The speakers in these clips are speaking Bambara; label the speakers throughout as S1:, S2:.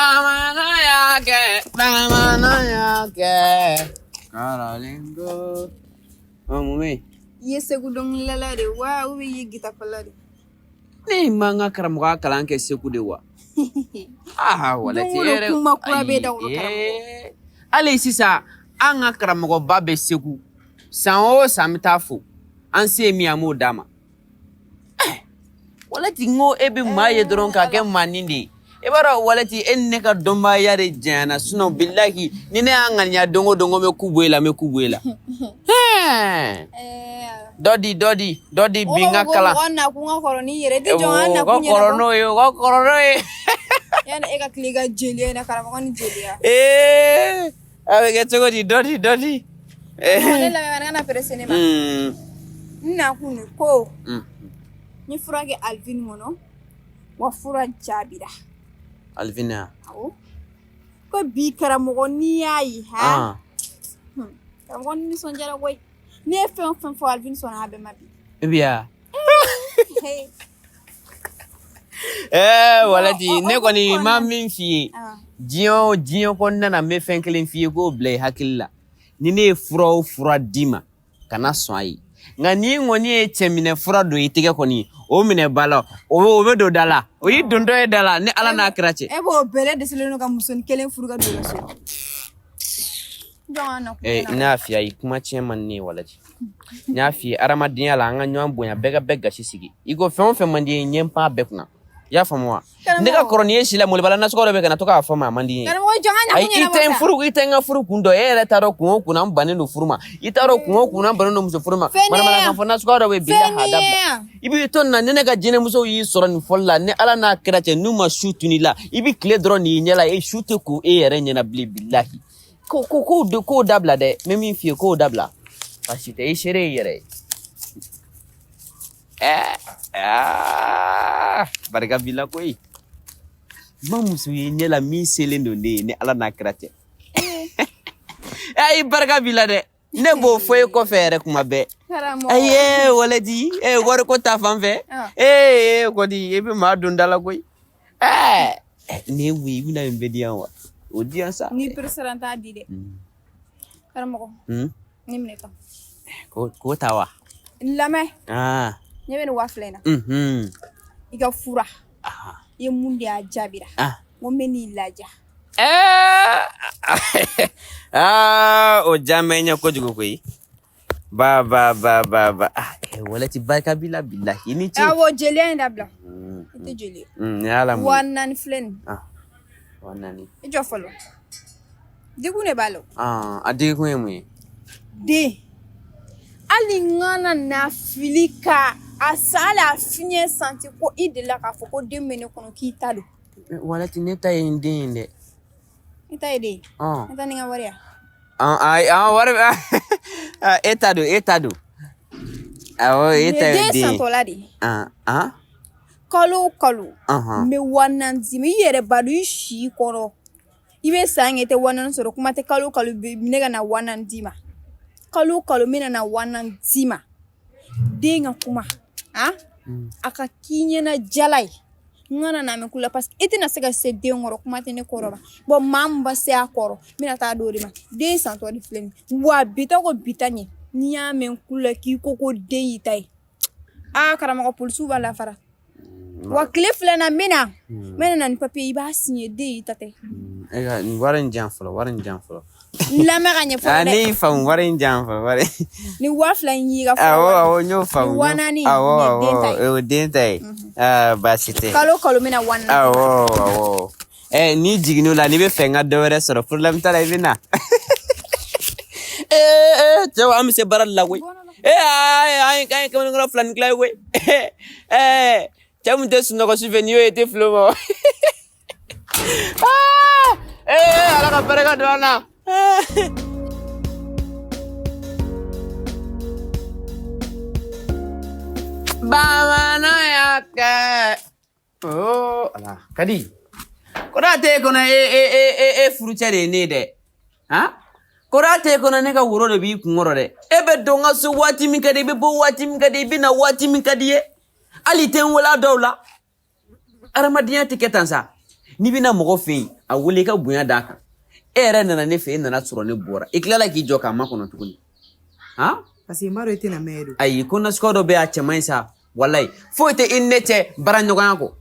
S1: Bamanan y'a kɛ, bamanan y'a kɛ. Karalenko. Ɔ, mun bɛ yen?
S2: I ye Segu dɔnkilidala de wa ou bien i ye gitafɔla de?
S1: Ne ma n ka karamɔgɔya kalan kɛ Segu de wa? Aa, walayi.
S2: Don o don kuma kura bɛ da kɔnɔ, karamɔgɔ.
S1: Hali sisan an ka karamɔgɔba bɛ Segu. San o san an bɛ taa fo. An se ye min ye an b'o d'a ma. Walati n ko e bɛ maa ye dɔrɔn k'a kɛ maanin de ye. I b'a dɔn walati e ni ne ka dɔnbaaya de janyana, sinon bilahi ni ne y'a ŋaniya don o don ko n bɛ ku bɔ e la, n bɛ ku bɔ e la. Hɛn! Dɔ di, dɔ di, dɔ di bi n ka kalan.
S2: Mɔgɔ nakun ka kɔrɔ n'i yɛrɛ, i tɛ jɔn an
S1: O ka
S2: nakun
S1: kɔrɔ
S2: ɲɛnabɔ.
S1: N'o ye, o ka kɔrɔ n'o ye.
S2: Yani e ka tila i ka jeliya in na, karamɔgɔ ni jeliya.
S1: Ee, a bɛ kɛ cogo di? Dɔ di, dɔ di.
S2: Ne lamɛn, kana pressé ne ma. N nakun de ko n ye fura kɛ Alvin kɔnɔ, wa fura jaabira.
S1: Alvin ya?
S2: Awɔ. Ko bi karamɔgɔ, n'i y'a ye ha, karamɔgɔ nisɔndiyara koyi. Ne ye fɛn o fɛn fɔ, Alvin sɔnna a bɛɛ ma bi.
S1: E bi ya?
S2: Hey.
S1: Ɛɛ, walati ne
S2: o
S1: kɔni
S2: kɔnɔ.
S1: Ma min f'i ye, diɲɛ o diɲɛ kɔnɔna na, n bɛ fɛn kelen f'i ye k'o bila i hakili la: ni ne ye fura o fura d'i ma, kana sɔn a ye. Nka n'i kɔni ye cɛminɛ fura don i tɛgɛ kɔni, o minɛ ba la, o bɛ don da la, o y'i dontɔ ye da la ni Ala n'a kira cɛ.
S2: E b'o bɛlɛ dɛsɛlen don ka musonin kelen furu ka don i ka so. Jɔn ka nakun
S1: Ee,
S2: ɲɛnabɔ.
S1: ne y'a f'i ye, ayi, kuma tiɲɛ man di ne ye. Walati n y'a f'i ye, adamadenya la, an ka ɲɔgɔn bonya, bɛɛ ka bɛɛ gasi sigi. I ko fɛn o fɛn man di ye, ɲɛ pan bɛɛ kunna, i y'a faamu wa? Ne ka kɔrɔ ni e si la, molobala nasugu dɔ bɛ ka na to k'a fɔ ma, a man di n ye.
S2: Karamɔgɔ, jɔn ka
S1: Ayi,
S2: nakun
S1: i tɛ n
S2: ɲɛnabɔ sa.
S1: furu, i tɛ n ka furu kun dɔn. E yɛrɛ t'a dɔn kun o kun na n bannen don furu ma. I t'a dɔn kun o kun na n bannen don muso furu ma.
S2: Fɛn
S1: Manamanakan fɔ nasugu dɔ bɛ yen, bilahi, a dabila.
S2: Fɛn.
S1: I b'i to nin na, ni ne ka jinɛmusow y'i sɔrɔ nin fɔli la, ni Ala n'a kira cɛ, n'u ma su tunu i la, i bɛ tile dɔrɔn nin ɲɛ la, e su tɛ ko e yɛrɛ ɲɛna bilen, bilahi. Ko ko kow de kow dabila dɛ, n bɛ min f'i ye, k'o dabila. Baasi tɛ, i seere y'i yɛrɛ ye. Ɛɛ, aa, barika b'i la koyi. N ma muso ye ɲɛ la min selen don ne ye, ni Ala n'a kira cɛ. Ayi, barika b'i la dɛ. Ne b'o fɔ e kɔfɛ yɛrɛ kuma bɛɛ.
S2: Karamɔgɔ.
S1: Ayi, walati ee wariko ta fan fɛ, ee kɔni e bɛ maa don da la koyi. Ɛɛ, nin ye mun ye? I bɛna nin bɛɛ di yan wa? O di yan sa.
S2: N'i peresera, n t'a di dɛ. Karamɔgɔ, ne minɛ tan.
S1: K'o ta wa?
S2: N lamɛn.
S1: Ah.
S2: Ɲɛ bɛ nin 2000 in na. I ka fura. I ye mun de y'a jaabira? N ko n bɛ n'i laja.
S1: Ɛɛ, aa, o diya bɛ n ɲɛ kojugu koyi. Ba ba ba ba ba, ah, walati barika b'i la, bilahi, i ni ce.
S2: Awɔ, jeliya in dabila. I tɛ jeli ye.
S1: Nin y'a la mun ye?
S2: 4000 filɛ nin.
S1: Ah, 4000.
S2: I jɔ fɔlɔ. Degun de b'a la o.
S1: Ah, a degun ye mun ye?
S2: Den, hali n kana na fili ka a san, hali a fiɲɛ santi ko i delila k'a fɔ ko den bɛ ne kɔnɔ k'i ta don.
S1: Walati ne ta ye n den ye dɛ.
S2: I ta ye den ye?
S1: Ɔn.
S2: Ne ta ni n ka wari ya.
S1: Ah, ayi, ah, wari, ah, e ta don, e ta don. Awɔ, e ta ye
S2: Den
S1: den ye.
S2: santɔla de.
S1: Ah, ah.
S2: Kalo o kalo,
S1: Ɔhɔn.
S2: n bɛ 4000 d'i ma. I yɛrɛ b'a dɔn, i si kɔrɔ, i bɛ san kɛ i tɛ 4000 sɔrɔ. Kuma tɛ kalo o kalo ne ka na 4000 d'i ma. Kalo o kalo n bɛna na 4000 d'i ma. Den ka kuma, han, a ka k'i ɲɛna jala ye. N kana na mɛn kula, parce que i tɛna se ka se den kɔrɔ, kuma tɛ ne kɔrɔ ma. Bon, maa min ba se a kɔrɔ, n bɛna taa d'o de ma. Den santɔ de filɛ nin ye wa bi ta ko bi ta ɲɛ. N'i y'a mɛn kula k'i ko ko den y'i ta ye, aa, karamɔgɔ, polisiw b'a lafara wa. Tile fila na, n bɛna n bɛna na ni papiye, i b'a signé, den y'i ta tɛ.
S1: E ka nin wari in di yan fɔlɔ, wari in di yan fɔlɔ.
S2: N lamɛn ka ɲɛ fɔlɔ
S1: Ah, ne
S2: dɛ.
S1: y'i faamu, wari in di yan fɔlɔ, wari.
S2: Ni 2000 in y'i ka fura
S1: Awɔ,
S2: wari.
S1: awɔ, n y'o faamu.
S2: Ni 4000
S1: Awɔ,
S2: nin ye den ta
S1: awɔ,
S2: ye.
S1: o ye den ta ye. Ah, baasi tɛ.
S2: Kalo o kalo n bɛna 4000.
S1: Awɔ, awɔ. Ɛ, n'i jiginn'o la, n'i bɛ fɛ n ka dɔ wɛrɛ sɔrɔ, problème t'a la, i bɛ na. Ee, cɛw, an bɛ se baara de la koyi. Ee, an ye kamalenkɔrɔ fila ni tila ye koyi. Ɛɛ, cɛ min tɛ sunɔgɔ su fɛ, n'i y'o ye, i tɛ fili o ma. Ah! Ee, Ala ka barika don an na. Bamanan y'a kɛ. Oh, ala kadi kɔrɔ t'e kɔnɔ, e e e e e furucɛ de ye ne ye dɛ. Han, kɔrɔ t'e kɔnɔ, ne ka woro de b'i kun kɔrɔ dɛ. E bɛ don n ka so waati min ka di, i bɛ bɔ waati min ka di, i bɛ na waati min ka di ye, hali i tɛ n wele a dɔw la. Adamadenya tɛ kɛ tan sa. N'i bɛna mɔgɔ fɛ yen, a wele i ka bonya d'a kan. E yɛrɛ nana ne fɛ, e nana sɔrɔ ne bɔra, i tilala k'i jɔ k'a makɔnɔ tuguni. Han?
S3: Parce que n b'a dɔn i tɛna mɛn don.
S1: Ayi, ko nasuguya dɔ bɛ yen, a cɛ man ɲi sa. Walayi, foyi tɛ i ni ne cɛ baara ɲɔgɔnya kɔ.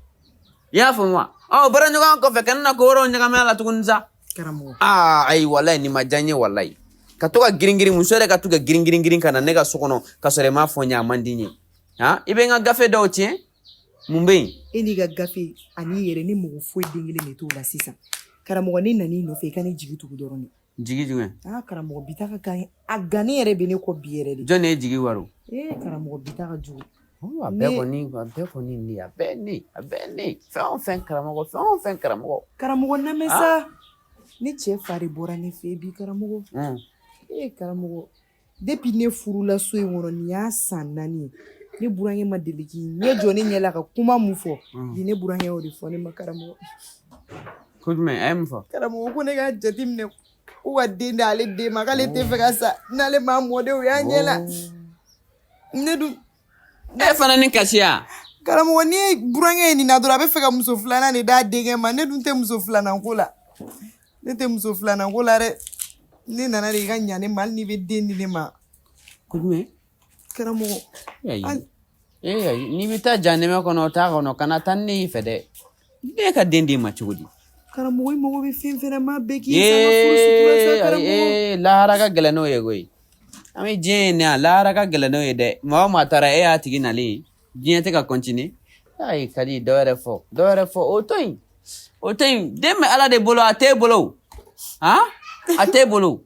S1: I y'a faamu wa? Ɔ, baara ɲɔgɔnya kɔfɛ, kana na ko wɛrɛw ɲagami a la tuguni sa.
S3: Karamɔgɔ.
S1: Aa, ayi, walayi, nin ma diya n ye, walayi. Ka to ka girin girin, muso yɛrɛ ka to ka girin girin girin ka na ne ka so kɔnɔ ka sɔrɔ i m'a fɔ n ye, a man di n ye. Han, i bɛ n ka gafe dɔw tiɲɛ. Mun bɛ yen?
S3: E n'i ka gafe ani i yɛrɛ ni mɔgɔ foyi den kelen de t'o la sisan. Karamɔgɔ, ne nan'i nɔfɛ i ka ne jigi tugu dɔrɔn de.
S1: Jigi jumɛn?
S3: Aa karamɔgɔ, bi ta ka kan, a gannen yɛrɛ bɛ ne kɔ bi yɛrɛ de.
S1: Jɔn de ye jigi waro?
S3: Ee karamɔgɔ, bi ta ka jugu.
S1: A bɛɛ kɔni, a bɛɛ kɔni ne, a bɛɛ ne, a bɛɛ ne. Fɛn o fɛn karamɔgɔ, fɛn o fɛn karamɔgɔ.
S3: Karamɔgɔ, lamɛn sa. Ne cɛ fa de bɔra ne fɛ bi, karamɔgɔ. Ee karamɔgɔ, depuis ne furula so in kɔnɔ, nin y'a san 4 ye, ne burankɛ ma deli k'i ɲɛ jɔ ne ɲɛ la ka kuma mun fɔ, bi ne burankɛ y'o de fɔ ne ma, karamɔgɔ.
S1: Ko jumɛn? A ye mun fɔ?
S3: Karamɔgɔ, ko ne k'a jateminɛ ko ka den di ale den ma, k'ale tɛ fɛ ka sa n'ale m'a mɔdenw y'a ɲɛ la. Ne dun.
S1: E fana ni kasiya.
S3: Karamɔgɔ, n'i ye burankɛ ye nin na dɔrɔn, a bɛ fɛ ka muso filanan de d'a denkɛ ma. Ne dun tɛ muso filanan ko la, ne tɛ muso filanan ko la dɛ. Ne nana de i ka ɲa ne ma, hali n'i bɛ den di ne ma.
S1: Ko jumɛn?
S3: Karamɔgɔ.
S1: Ayi, ee ayi, n'i bɛ taa janɛmɛ kɔnɔ, o t'a kɔnɔ, kana taa ni ne y'i fɛ dɛ. Ne ka den d'e ma cogo di?
S3: Karamɔgɔ, i mago bɛ fɛn fɛn na, n b'a bɛɛ k'i ye sa, n ka furu sutura sa, karamɔgɔ.
S1: Ee, lahara ka gɛlɛn n'o ye koyi. An bɛ diɲɛ ye ne, lahara ka gɛlɛn n'o ye dɛ. Maa o maa taara, e y'a tigi nalen ye, diɲɛ tɛ ka continuer. Ayi, ka di dɔ wɛrɛ fɔ, dɔ wɛrɛ fɔ, o to yen, o to yen. Den bɛ Ala de bolo, a t'e bolo. Han, a t'e bolo.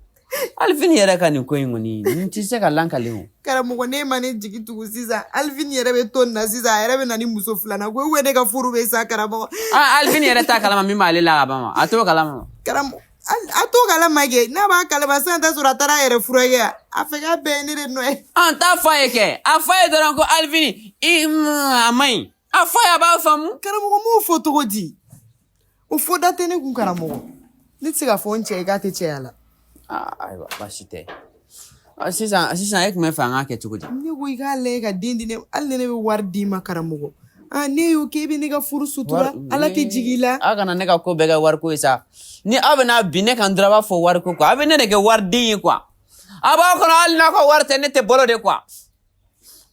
S1: Alifini yɛrɛ ka nin ko in kɔni, nin tɛ se ka lankale o.
S3: Karamɔgɔ, ne ma ne jigi tugu sisan, Alifini yɛrɛ bɛ to nin na sisan, a yɛrɛ bɛ na ni muso filanan ko ne ka furu bɛ sa, karamɔgɔ.
S1: Ah, Alifini yɛrɛ t'a kalama min b'ale la ka ban ma, a t'o kalama.
S3: Karamɔgɔ, a t'o kalama kɛ, n'a b'a kalama sisan t'a sɔrɔ a taara a yɛrɛ furakɛ, a fɛ k'a bɛɛ ye ne de nɔ ye.
S1: An t'a fɔ a ye kɛ, a fɔ a ye dɔrɔn ko Alifini i a man ɲi. A fɔ a ye, a b'a faamu.
S3: Karamɔgɔ, m'o fɔ cogo di? O fɔ da tɛ ne kun, karamɔgɔ. Ne tɛ se k'a fɔ n cɛ ye k'a tɛ cɛya la.
S1: Ayiwa, baasi tɛ. Sisan sisan, e tun bɛ fɛ an k'a kɛ cogo di?
S3: Ne ko i k'a lajɛ ka den di ne, hali ni ne bɛ wari d'i ma, karamɔgɔ. Ah, ne y'o kɛ, e bɛ ne ka furu sutura, Ala tɛ jigin i la.
S1: Aw kana ne ka ko bɛɛ kɛ wariko ye sa. Ni aw bɛna bin ne kan dɔrɔn, a b'a fɔ wariko quoi. Aw bɛ ne de kɛ wariden ye quoi. A b'aw kɔnɔ hali n'aw ka wari tɛ, ne tɛ balo de quoi.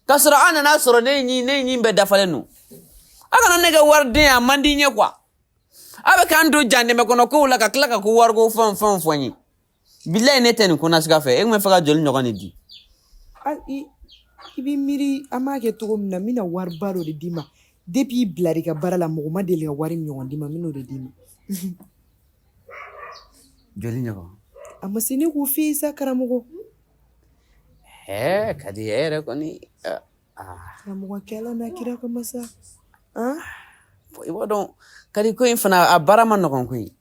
S1: K'a sɔrɔ aw nana sɔrɔ ne ɲi bɛɛ dafalen don. Aw kana ne kɛ wariden ye, a man di n ye quoi. Aw bɛ k'an don janɛmɛ kɔnɔ kow la ka tila ka ko wariko fɛn fɛnw fɔ n ye. Bilayi, ne tɛ nin ko nasuguya fɛ. E tun bɛ fɛ ka joli ɲɔgɔn de di?
S3: I b'i miiri an b'a kɛ cogo min na, n bɛna wariba dɔ de d'i ma. Depuis i bila i ka baara la, mɔgɔ ma deli ka wari min ɲɔgɔn d'i ma, n bɛn'o de d'i ma.
S1: Joli ɲɔgɔn?
S3: A ma se ne k'o f'i ye sa, karamɔgɔ.
S1: Ɛɛ, ka di e yɛrɛ kɔni.
S3: Karamɔgɔ, kɛ Ala n'a kira kama sa.
S1: I b'a dɔn, ka di ko in fana, a baara ma nɔgɔn koyi.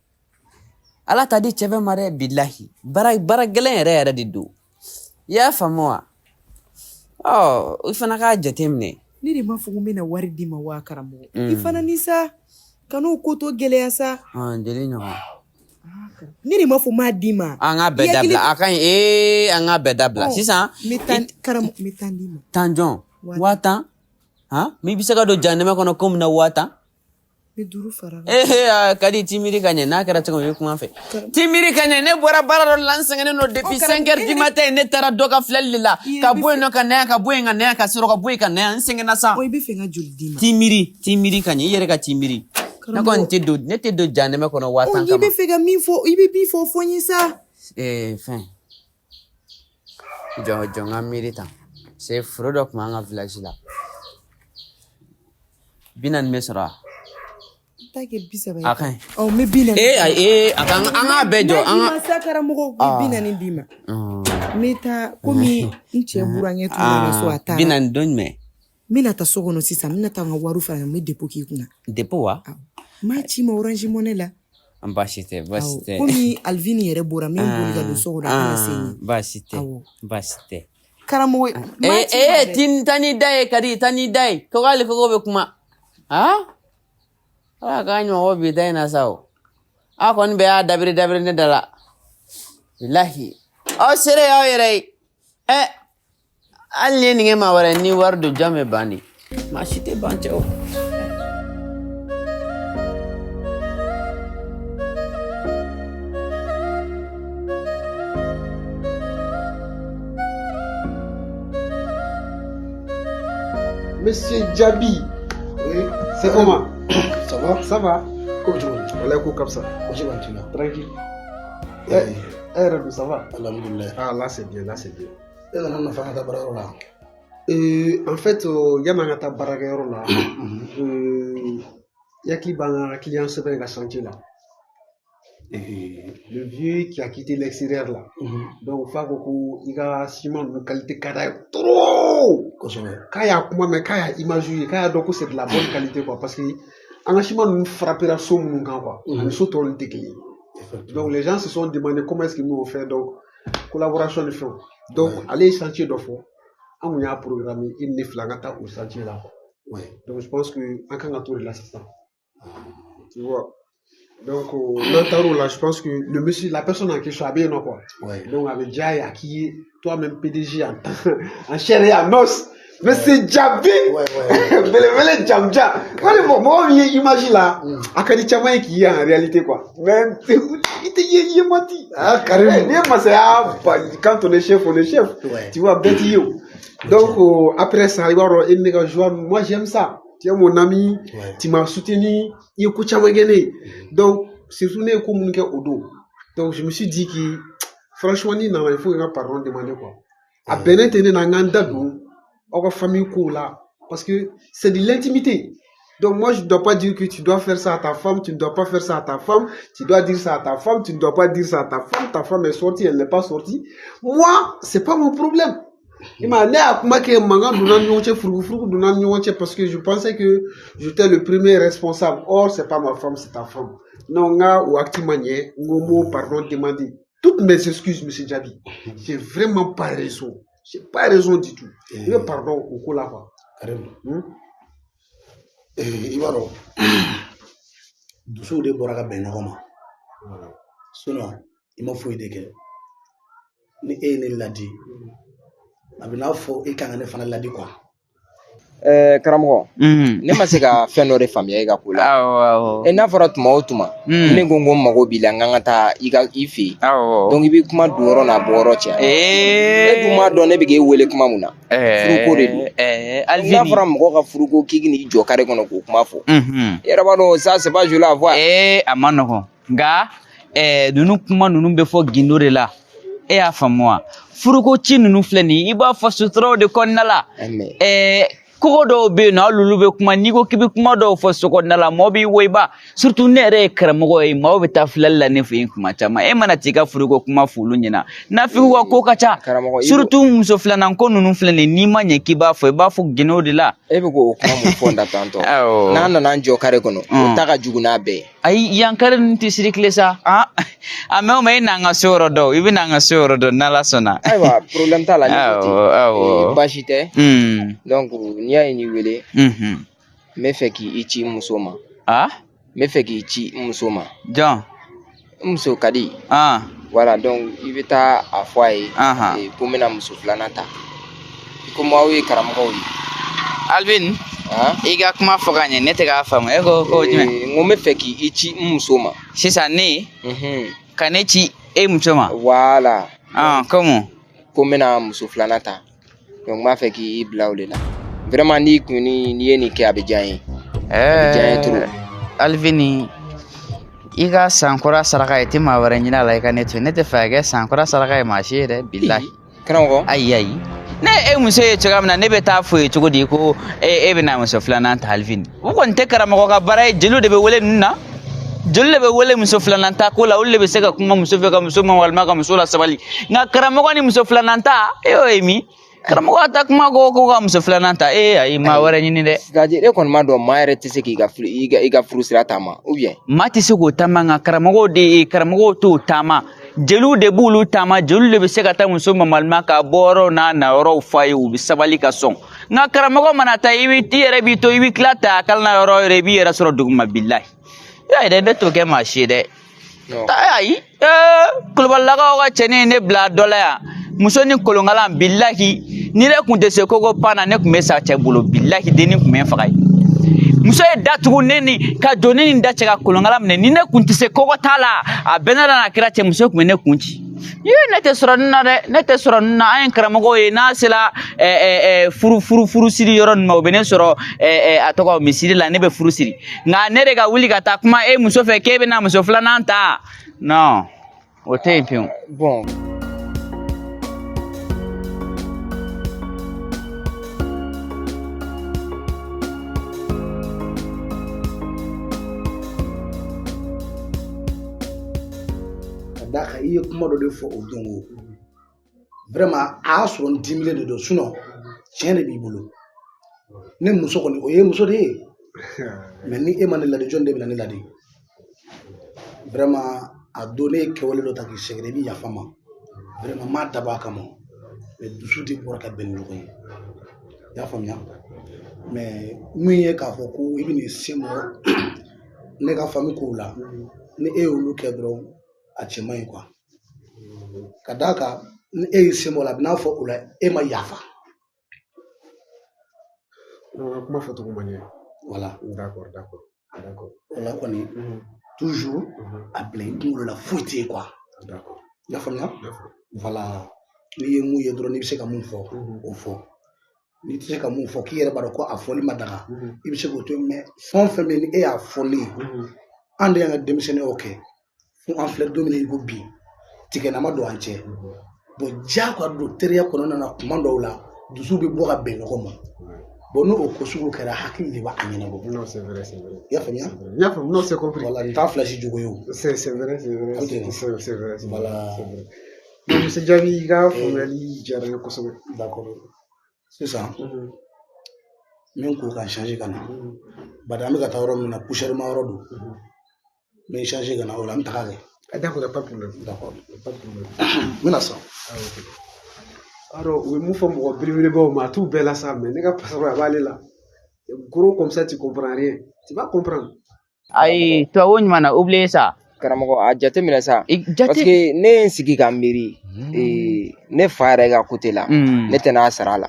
S1: Ala t'a di cɛ bɛɛ ma dɛ, bilahi. Baara baara gɛlɛn yɛrɛ yɛrɛ de don. I y'a faamu wa? Ɔ, i fana k'a jateminɛ.
S3: Ne de m'a fɔ ko n bɛna wari d'i ma wa, karamɔgɔ? I fana ni sa, kan'o ko to gɛlɛya sa.
S1: Joli ɲɔgɔn?
S3: Ne de m'a fɔ n b'a d'i ma.
S1: An k'a bɛɛ dabila, a ka ɲi. Ee, an k'a bɛɛ dabila sisan.
S3: N bɛ tan, karamɔgɔ, n bɛ tan d'i ma.
S1: Tan jɔn? 10,000? Han, min bɛ se ka don janɛmɛ kɔnɔ ko min na, 10,000?
S3: N bɛ 5 fara kan.
S1: Ee, ka di, t'i miiri ka ɲɛ, n'a kɛra cogo min, i bɛ kuma n fɛ. T'i miiri ka ɲɛ, ne bɔra baara dɔ la, n sɛgɛnnen don depuis 5 heures du matin, ne taara dɔ ka filɛli de la. Ka bɔ yen nɔ ka na yan, ka bɔ yen ka na yan, ka sɔrɔ ka bɔ yen ka na yan, n sɛgɛnna sa.
S3: I bɛ fɛ n ka joli d'i ma?
S1: T'i miiri, t'i miiri ka ɲɛ, i yɛrɛ ka t'i miiri. Ne kɔni tɛ don, ne tɛ don janɛmɛ kɔnɔ 10,000 kama.
S3: I bɛ fɛ ka min fɔ, i bɛ min fɔ, fɔ n ye sa.
S1: Ee, fɛn. Jɔ jɔ, n ka miiri tan. Se foro dɔ tun b'an ka village la. 40 bɛ sɔrɔ wa?
S3: N t'a kɛ 30 ye.
S1: A ka ɲi.
S3: Ɔ, n bɛ 40.
S1: Ee, ayi, ee, a ka an k'a bɛɛ jɔ. An
S3: ka. N'a d'i ma sa, karamɔgɔ, n bɛ 40 d'i ma. N bɛ taa komi n cɛ burankɛ tun nana so, a taara.
S1: 40 don jumɛn?
S3: N bɛna taa so kɔnɔ sisan, n bɛna taa n ka wari fara, n bɛ dépôt k'i kunna.
S1: Dépôt wa?
S3: N b'a ci ma Orange Money la.
S1: Baasi tɛ, baasi tɛ.
S3: Komi Alvini yɛrɛ bɔra, n bɛ boli ka don so kɔnɔ, a kana se yen.
S1: Baasi tɛ, baasi tɛ.
S3: Karamɔgɔ.
S1: Ee ee, ti taa n'i da ye, ka di, taa n'i da ye. Ko hali koko bɛ kuma. Han? Ala k'a ɲɔgɔn bi da in na sa o. Aw kɔni bɛɛ y'a dabiri dabiri ne da la. Bilahi. Aw sere y'aw yɛrɛ ye. Ɛ, hali ni ye nin kɛ maa wɛrɛ, ni wari don, jɔn bɛ ban de? Maa si tɛ ban, cɛ o.
S4: Monsieur Djabi.
S5: Oui.
S4: C'est comment?
S5: Ça va?
S4: Ça va.
S5: Ko bɛ cogo di?
S4: Walayi, ko ka fisa.
S5: Baasi kɔni t'i la?
S4: Tranquille. Eh, e yɛrɛ dun, ça va?
S5: Alhamdulilayi.
S4: Ah, là c'est bien, là c'est bien.
S5: E nana n nɔfɛ an ka taa baarayɔrɔ la.
S4: En fait, yan'an ka taa baarakɛyɔrɔ la, i hakili b'an ka client sɛbɛn ka chantier la. Le vieux qui a quitté l'extérieur là. Donc, fa ko ko i ka ciment ninnu qualité ka d'a ye trop.
S5: Kosɛbɛ.
S4: K'a y'a kuma mɛn, k'a y'a image ye, k'a y'a dɔn ko c'est de la bonne qualité quoi. Parce que an ka ciment ninnu frappera so minnu kan quoi. Ani so tɔw ninnu tɛ kelen ye. Donc les gens se sont demandé comment est-ce que nous on fait donc collaboration ni fɛnw. Donc ale ye chantier dɔ fɔ, an kun y'a programme i ni ne fila an ka taa o chantier la quoi. Donc je pense que an kan ka t'o de la sisan. Tu vois. Donc n'an taar'o la, je pense que le monsieur, la personne en question a bɛ yen nɔ quoi. Donc a bɛ diya ye a k'i ye toi-même PDG en tant en chair et en os. Monsieur Djabi.
S5: Ouais.
S4: Belebele jamuja. Wale mɔgɔ min ye image la, a ka di caman ye k'i ye en réalité quoi. Mais i tɛ ye, i ye man di.
S5: Ah, Karim.
S4: N'i ye masaya ba, quand on est chef, on est chef. Tu vois, bɛɛ t'i ye o. Donc après ça, i b'a dɔn e ni ne ka joie, moi j'aime ça. Tu es mon ami, tu m'as soutenu, i ye ko caman kɛ ne ye. Donc surtout ne ye ko minnu kɛ o don. Donc je me suis dit que franchement n'i nana, il faut que n ka pardon demander quoi. A bɛnnen tɛ ne na n ka n da don aw ka famille kow la parce que c'est de l'intimité. Donc moi, je ne dois pas dire que tu dois faire ça à ta femme, tu ne dois pas faire ça à ta femme, tu dois dire ça à ta femme, tu ne dois pas dire ça à ta femme, ta femme est sortie, elle n'est pas sortie. Moi, c'est pas mon problème. I m'a ye, ne y'a kuma kɛ mankan donna ni ɲɔgɔn cɛ, furugufurugu donna ni ɲɔgɔn cɛ parce que je pensais que j'étais le premier responsable. Or, c'est pas ma femme, c'est ta femme. Non, n ka o acte ma ɲɛ, n ko n b'o pardon demander. Toutes mes excuses, monsieur Djabi. J'ai vraiment pas raison. J'ai pas raison du tout. I bɛ pardon o ko la quoi.
S5: Karim.
S4: Hmm?
S5: I b'a dɔn dusuw de bɔra ka bɛn ɲɔgɔn ma. Sinon i ma foyi de kɛ. Ni e ye ne ladi, a bɛ n'a fɔ e kan ka ne fana ladi quoi.
S6: Karamɔgɔ, ne ma se ka fɛn dɔ de faamuya e ka ko la.
S1: Awɔ, awɔ.
S6: N'a fɔra tuma o tuma, ne ko n mago b'i la, n kan ka taa i ka i fɛ yen. Donc i bɛ kuma don yɔrɔ n'a bɔ yɔrɔ cɛ. E dun m'a dɔn ne bɛ k'e wele kuma mun na. Furuko de don. N'a fɔra mɔgɔ ka furuko k'i n'i jɔ carré kɔnɔ k'o kuma fɔ. I yɛrɛ b'a dɔn ça c'est pas joli à voir.
S1: A ma nɔgɔn nka ninnu kuma ninnu bɛ fɔ gindo de la. E y'a faamu wa? Furuko ci ninnu filɛ nin ye, i b'a fɔ suturaw de kɔnɔna la. Kogo dɔw bɛ yen nɔ, hali olu bɛ kuma, n'i ko k'i bɛ kuma dɔw fɔ so kɔnɔna la, mɔgɔ b'i woyiba. Surtout ne yɛrɛ ye karamɔgɔ ye, maaw bɛ taa filɛli la ne fɛ yen kuma caman. E mana t'i ka furuko kuma f'olu ɲɛna, nafigiw ka ko ka ca.
S6: Karamɔgɔ,
S1: surtout muso filanan ko ninnu filɛ nin ye, n'i ma ɲɛ k'i b'a fɔ, i b'a fɔ gindo de la.
S6: E bɛ k'o kuma mun fɔ n da tantɔ. N'an nana an jɔ carré kɔnɔ, o ta ka jugu n'a bɛɛ ye.
S1: Ayi, yan carré ninnu tɛ circuler sa. A mɛ o ma, e n'an ka so yɔrɔ dɔn, i bɛ n'an ka so yɔrɔ dɔn n'Ala sɔnna.
S6: Ayiwa, problème t'a la ni ko ten.
S1: Awɔ.
S6: Baasi tɛ. Donc n'i y'a ye n'i wele, n bɛ fɛ k'i ci n muso ma. N bɛ fɛ k'i ci n muso ma.
S1: Jɔn?
S6: N muso ka di. Voilà, donc i bɛ taa a fɔ a ye. Ko n bɛna muso filanan ta. Komi aw ye karamɔgɔw ye.
S1: Alvin, i ka kuma fɔ ka ɲɛ, ne tɛ k'a faamu. E ko ko jumɛn?
S6: N ko n bɛ fɛ k'i ci n muso ma.
S1: Sisan ne? Ka ne ci e muso ma?
S6: Voilà.
S1: Comment?
S6: Ko n bɛna muso filanan ta. Donc n b'a fɛ k'i bila o de la. Vraiment n'i kun ni n'i ye nin kɛ, a bɛ diya n ye. A bɛ diya n ye trop.
S1: Alvin, i ka sankura saraka i tɛ maa wɛrɛ ɲini a la i ka ne to yen. Ne tɛ fɛ ka kɛ sankura saraka ye maa si ye dɛ, bilahi.
S6: Karamɔgɔ?
S1: Ayi, ayi. Ne e muso ye cogoya min na, ne bɛ taa f'o ye cogo di ko e bɛna muso filanan ta Alvin? O kɔni tɛ karamɔgɔ ka baara ye, jeliw de bɛ wele ninnu na. Jeli de bɛ wele muso filanan ta ko la, olu de bɛ se ka kuma muso fɛ ka muso ma walima ka muso la sabali. Nka karamɔgɔ ni muso filanan ta, e y'o ye min? Karamɔgɔ ta kuma ko ko ka muso filanan ta, e ayi, maa wɛrɛ ɲini dɛ.
S6: C'est-à-dire e kɔni m'a dɔn maa yɛrɛ tɛ se k'i ka furu i ka furu sira taama ou bien?
S1: Maa tɛ se k'o taama, nka karamɔgɔw de karamɔgɔw t'o taama. Jeliw de b'olu taama, jeliw de bɛ se ka taa muso ma walima ka bɔ yɔrɔw n'a na yɔrɔw f'a ye, u bɛ sabali ka sɔn. Nka karamɔgɔ mana taa, i bɛ i yɛrɛ b'i to, i bɛ tila ta a kalan na yɔrɔ o yɔrɔ, i b'i yɛrɛ sɔrɔ duguma bilahi. I y'a ye dɛ, ne t'o kɛ maa si ye dɛ. Ayi, Kulubalilakaw ka cɛnin ye ne bila dɔ la yan. Muso ni kolonkalan bilahi, ni ne kun tɛ se koko pan na, ne kun bɛ sa cɛ bolo bilahi, denni kun bɛ n faga ye. Muso ye datugu ne ni ka doni ni da cɛ ka kolonkalan minɛ, ni ne kun tɛ se koko t'a la, a bɛɛ ne la n'a kɛra cɛ, muso kun bɛ ne kun ci. Ye ne tɛ sɔrɔ nin na dɛ, ne tɛ sɔrɔ nin na. An ye karamɔgɔw ye, n'a sera furu siri yɔrɔ ninnu ma, u bɛ ne sɔrɔ a tɔgɔ misiri la, ne bɛ furu siri. Nka ne de ka wuli ka taa kuma e muso fɛ k'e bɛna muso filanan ta, non, o tɛ yen pewu.
S6: Bon.
S5: D'a kan i ye kuma dɔ de fɔ o don ko vraiment a y'a sɔrɔ n dimilen de don, sinon tiɲɛ de b'i bolo. Ne muso kɔni o ye muso de ye, mais ni e ma ne ladi, jɔn de bɛna ne ladi? Vraiment a don ne ye kɛwale dɔ ta k'i sɛgɛrɛ, i bɛ yafa n ma. Vraiment n m'a dabɔ a kama, mais dusu de bɔra ka bɛn ni ɲɔgɔn ye, i y'a faamuya? Mais min ye k'a fɔ ko i bɛ n'i sen bɔ ne ka famille kow la, ni e y'olu kɛ dɔrɔn a cɛ man ɲi quoi. Ka d'a kan ni e y'i sen bɔ a la, a bɛ n'a fɔ o la e ma yafa.
S4: Non, kuma fɔcogo man ɲɛ.
S5: Voilà.
S4: D'accord, d'accord, d'accord.
S5: O la kɔni toujours a bila i kunkolo la, foyi tɛ yen quoi.
S4: D'accord.
S5: I y'a faamuya? Voilà. N'i ye mun ye dɔrɔn, n'i bɛ se ka mun fɔ, o fɔ. N'i tɛ se ka mun fɔ, k'i yɛrɛ b'a dɔn ko a fɔli ma daga, i bɛ se k'o to yen. Mais fɛn o fɛn bɛ yen ni e y'a fɔ ne ye, an de y'an ka denmisɛnninyaw kɛ. Fo an filɛ don min na i ko bi, tigɛnama don an cɛ. Bon, diyagoya don teriya kɔnɔna na, kuma dɔw la dusu bɛ bɔ ka bɛn ɲɔgɔn ma. Bon, n'o ko sugu kɛra, hakili de b'a ɲɛnabɔ.
S4: Non, c'est vrai, c'est vrai.
S5: I y'a faamuya?
S4: I y'a faamu, non, c'est compris.
S5: Voilà, nin t'a filasi jogo ye o.
S4: C'est vrai, c'est vrai. C'est vrai.
S5: Voilà.
S4: C'est vrai. Donc, monsieur Diaby, i ka faamuyali diyara n ye kosɛbɛ.
S5: D'accord. Sisan, n bɛ n ko ka changer ka na. Bari an bɛ ka taa yɔrɔ min na, poussière ma yɔrɔ don. N bɛ n changer ka na o la, an bɛ taga kɛ.
S4: Ah, d'accord, pas de problème.
S5: D'accord.
S4: Pas de problème.
S5: N bɛna san.
S4: Ah, ok. Alors, u ye mun fɔ mɔgɔ belebelebaw ma, a t'u bɛɛ la sa, mais ne ka passeport a b'ale la. Gros comme ça, tu comprends rien. Tu vas comprendre.
S1: Ayi, tubabu ɲuman na, oublier ça.
S6: Karamɔgɔ, a jateminɛ sa. Parce que ne ye n sigi ka miiri, ne fa yɛrɛ ka côté la, ne tɛna a sara a la.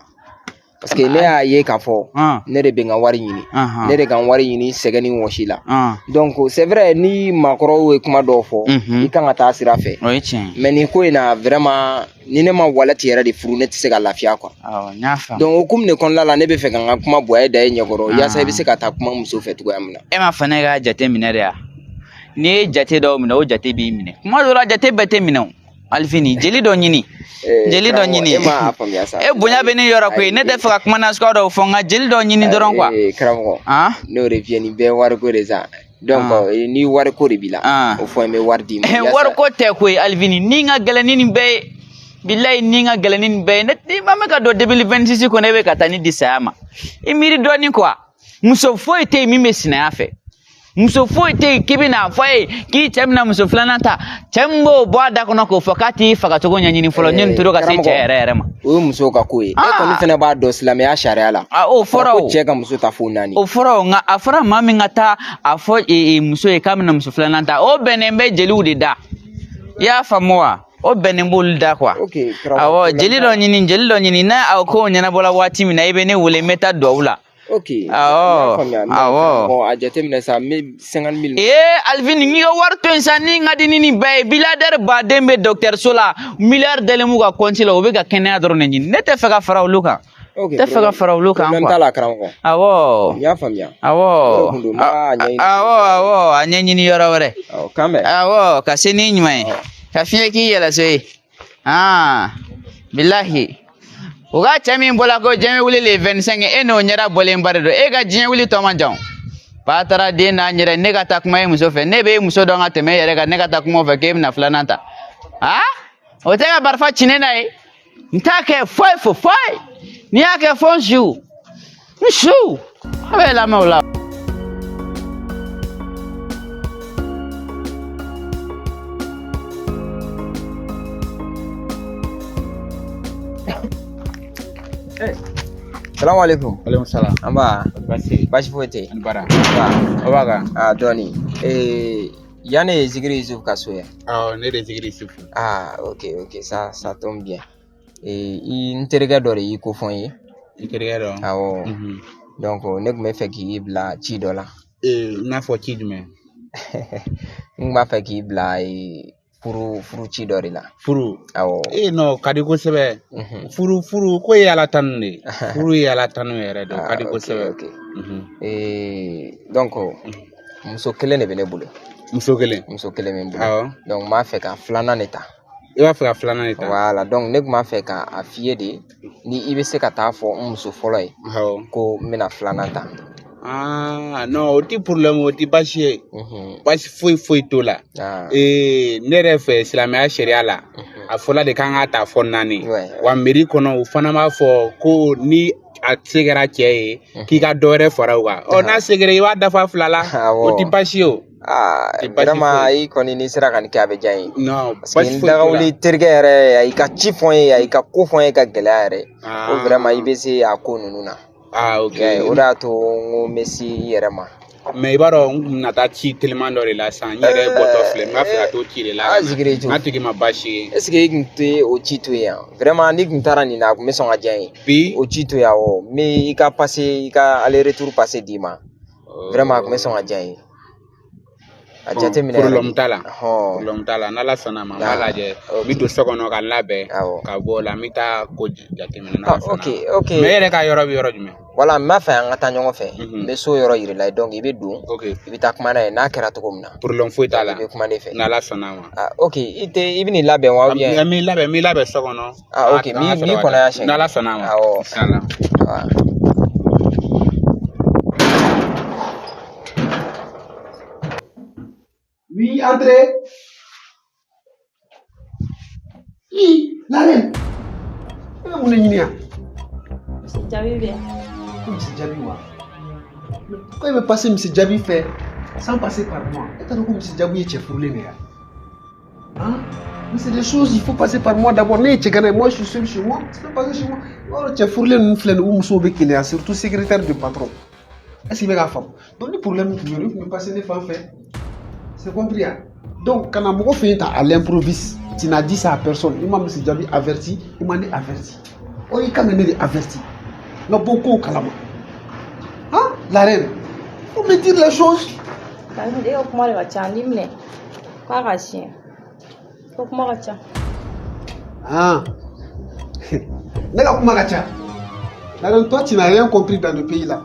S6: Parce que ne y'a ye k'a fɔ ne de bɛ n ka wari ɲini, ne de ka n wari ɲini sɛgɛn ni wɔsi la. Donc c'est vrai, ni maakɔrɔw ye kuma dɔw fɔ, i kan ka taa sira fɛ.
S1: O ye tiɲɛ ye.
S6: Mais nin ko in na, vraiment, ni ne ma walɛti yɛrɛ de furu, ne tɛ se ka lafiya quoi.
S1: Awɔ, n y'a faamu.
S6: Donc hokumu de kɔnɔna la, ne bɛ fɛ ka n ka kuma bonya da e ɲɛkɔrɔ, yaasa i bɛ se ka taa kuma muso fɛ cogoya min na.
S1: E ma fɔ ne ka jate minɛ de ya? N'i ye jate dɔw minɛ, o jate b'i minɛ. Kuma dɔw la, jate bɛɛ tɛ minɛ o. Alifini, jeli dɔ ɲini. Jeli dɔ ɲini.
S6: E m'a faamuya sa.
S1: E bonya bɛ ne yɔrɔ koyi, ne tɛ fɛ ka kuma nasuguya dɔw fɔ, nka jeli dɔ ɲini dɔrɔn quoi.
S6: Karamɔgɔ, n'o de fiyɛ, nin bɛɛ wariko de sa. Donc ni wariko de b'i la, o fɔ n bɛ wari d'i ma.
S1: Wariko tɛ koyi Alifini, ni n ka gɛlɛn ni nin bɛɛ ye. Bilayi, ni n ka gɛlɛn ni nin bɛɛ ye. Ne ma mɛn ka don 2026 kɔnɔ, e bɛ ka taa ni di saya ma. I miiri dɔɔnin quoi. Muso foyi tɛ yen min bɛ sinaya fɛ. Muso foyi tɛ yen k'i bɛna fɔ a ye k'i cɛ bɛna muso filanan ta, cɛ min b'o bɔ a da kɔnɔ k'o fɔ k'a t'i fagacogo ɲɛɲini fɔlɔ, ne nin tora ka se cɛ yɛrɛ yɛrɛ ma.
S6: O ye musow ka ko ye. E kɔni fana b'a dɔn silamɛya sariya la.
S1: O fɔra o.
S6: Ko cɛ ka muso ta fo 4.
S1: O fɔra o, nka a fɔra maa min ka taa a fɔ muso ye k'a bɛna muso filanan ta, o bɛnnen bɛ jeliw de da. I y'a faamu wa? O bɛnnen b'olu da quoi. Awɔ, jeli dɔ ɲini, jeli dɔ ɲini, n'a o kow ɲɛnabɔla waati min na, i bɛ ne wele, n bɛ taa duwawu la.
S6: Ok.
S1: Awɔ, awɔ.
S6: Bon, a jateminɛ sa, n bɛ 50 000.
S1: Ee Alifini, n'i ka wari to yen sa, ni n ka di ni nin bɛɛ ye, milliardaire baden bɛ dɔgɔtɔrɔso la, miliyari dalen b'u ka compte la, u bɛ ka kɛnɛya dɔrɔn de ɲini. Ne tɛ fɛ ka fara olu kan.
S6: Ok.
S1: Tɛ fɛ ka fara olu kan quoi.
S6: Problème t'a la karamɔgɔ.
S1: Awɔ.
S6: N y'a faamuya.
S1: Awɔ. Awɔ, awɔ, a ɲɛɲini yɔrɔ wɛrɛ.
S6: Awɔ, k'an bɛn.
S1: Awɔ, ka se n'i ɲuman ye. Ka fiɲɛ k'i yɛrɛ so ye. Bilahi. U ka cɛ min bɔla ko diɲɛ wuli le 25, e n'o ɲɛda bɔlen ba de don, e ka diɲɛ wuli tɔ man jan. Ba taara den n'a yɛrɛ, ne ka taa kuma e muso fɛ, ne bɛ e muso dɔn ka tɛmɛ e yɛrɛ kan, ne ka taa kuma o fɛ k'e bɛna filanan ta. O tɛ ka barifa ci ne na ye. N t'a kɛ foyi fo foyi. N'i y'a kɛ fo n su. N su. A bɛ lamɛn o la.
S6: Salamu alaikum.
S7: Alaikum salam.
S6: An ba.
S7: Basi.
S6: Basi foyi tɛ.
S7: Ani baara.
S6: Ba.
S7: O b'a kan.
S6: Ah, dɔɔni. Yan ne ye Zikiri Yusuf ka so ye.
S7: Awɔ, ne de ye Zikiri Yusuf.
S6: Ah, ok, ok, ça tombe bien. I n terikɛ dɔ de y'i ko fɔ n ye.
S7: I terikɛ dɔ?
S6: Awɔ. Donc ne tun bɛ fɛ k'i bila ci dɔ la.
S7: I n'a fɔ ci jumɛn?
S6: N tun b'a fɛ k'i bila Furu ci dɔ de la.
S7: Furu.
S6: Awɔ.
S7: Eh non, ka di kosɛbɛ. Furu ko ye Ala tanu de ye. Furu ye Ala tanu yɛrɛ de, o ka di kosɛbɛ.
S6: Ok. Donc muso kelen de bɛ ne bolo.
S7: Muso kelen?
S6: Muso kelen bɛ n bolo.
S7: Awɔ.
S6: Donc n b'a fɛ ka filanan de ta.
S7: I b'a fɛ ka filanan de ta?
S6: Voilà, donc ne tun b'a fɛ k'a f'i ye de, ni i bɛ se ka taa fɔ n muso fɔlɔ ye.
S7: Awɔ.
S6: Ko n bɛna filanan ta.
S7: Ah non, o ti problème, o ti baasi ye. Baasi foyi foyi t'o la. Ne yɛrɛ fɛ silamɛya sariya la, a fɔla de k'an k'a ta fɔ 4. Wa mairie kɔnɔ u fana b'a fɔ ko ni a se kɛra cɛ ye, k'i ka dɔ wɛrɛ fara o kan. Ɔ n'a se kɛra i b'a dafa 2 la, o ti baasi ye o.
S6: Vraiment i kɔni n'i sera ka nin kɛ a bɛ diya n ye.
S7: Non,
S6: parce que n dagawuli terikɛ yɛrɛ a y'i ka ci fɔ n ye, a y'i ka ko fɔ n ye ka gɛlɛya yɛrɛ. Ko vraiment i bɛ se a ko ninnu na.
S7: Ah, ok.
S6: O de y'a to n ko n bɛ se i yɛrɛ ma.
S7: Mais i b'a dɔn n kun bɛna taa ci teliman dɔ de la sisan, n yɛrɛ bɔtɔ filɛ, n b'a fɛ ka t'o ci de la. N'a tigi ma baasi ye.
S6: Est ce que i kun tɛ o ci to yen yan? Vraiment n'i kun taara nin na a kun bɛ sɔn ka diya n ye.
S7: Bi?
S6: O ci to yen awɔ, n bɛ i ka passe, i ka aller retour passe d'i ma. Vraiment a kun bɛ sɔn ka diya n ye. A jateminɛ yɛrɛ.
S7: Problème t'a la. Problème t'a la, n'Ala sɔnna ma n b'a lajɛ. N bɛ don so kɔnɔ ka n labɛn. Ka bɔ o la n bɛ taa ko jateminɛ n'Ala sɔnna.
S6: Ok ok.
S7: Mais e yɛrɛ ka yɔrɔ bɛ yɔrɔ jumɛn?
S6: Voilà, n b'a fɛ an ka taa ɲɔgɔn fɛ. N bɛ so yɔrɔ yir'i la, donc i bɛ don.
S7: Ok.
S6: I bɛ taa kuma n'a ye n'a kɛra cogo min na.
S7: Problème foyi t'a la.
S6: I bɛ kuma ne fɛ.
S7: N'Ala sɔnna ma.
S6: Ah ok, i tɛ i bɛ n'i labɛn wa ou bien?
S7: N b'i labɛn, n b'i labɛn so kɔnɔ.
S6: Ah ok, n b'i kɔnɔ yan siɲɛ.
S7: N'Ala sɔnna ma.
S6: Awɔ.
S7: Inshallah.
S4: Oui, entrez. Oui, la reine. Eh, mun de ɲini yan?
S8: Monsieur Diaby bɛ yan.
S4: Ko Monsieur Diaby wa? Mais pourquoi il veut passer Monsieur Diaby fɛ sans passer par moi? E t'a dɔn ko Monsieur Diaby ye cɛ furulen de ye wa? Hein? Mais c'est des choses, il faut passer par moi d'abord. Ne ye cɛ gana ye, moi je suis seul chez moi. Tu peux passer chez moi. I b'a dɔn cɛ furulen ninnu filɛ nin ye, u musow bɛ keleya, surtout secrétaire de patron. Est-ce que i bɛ k'a faamu? Donc ni problème tun bɛ yen, i tun bɛ passer ne fan fɛ. C'est compris, hein? Donc, quand on fait à l'improviste, tu n'as dit ça à personne. Il m'a M. Diaby averti, il m'a averti. Oh, il m'a averti. Il y a beaucoup de kalama. Hein? La reine, il faut me dire les choses. Ah. La reine, toi, tu n'as rien compris dans le pays là.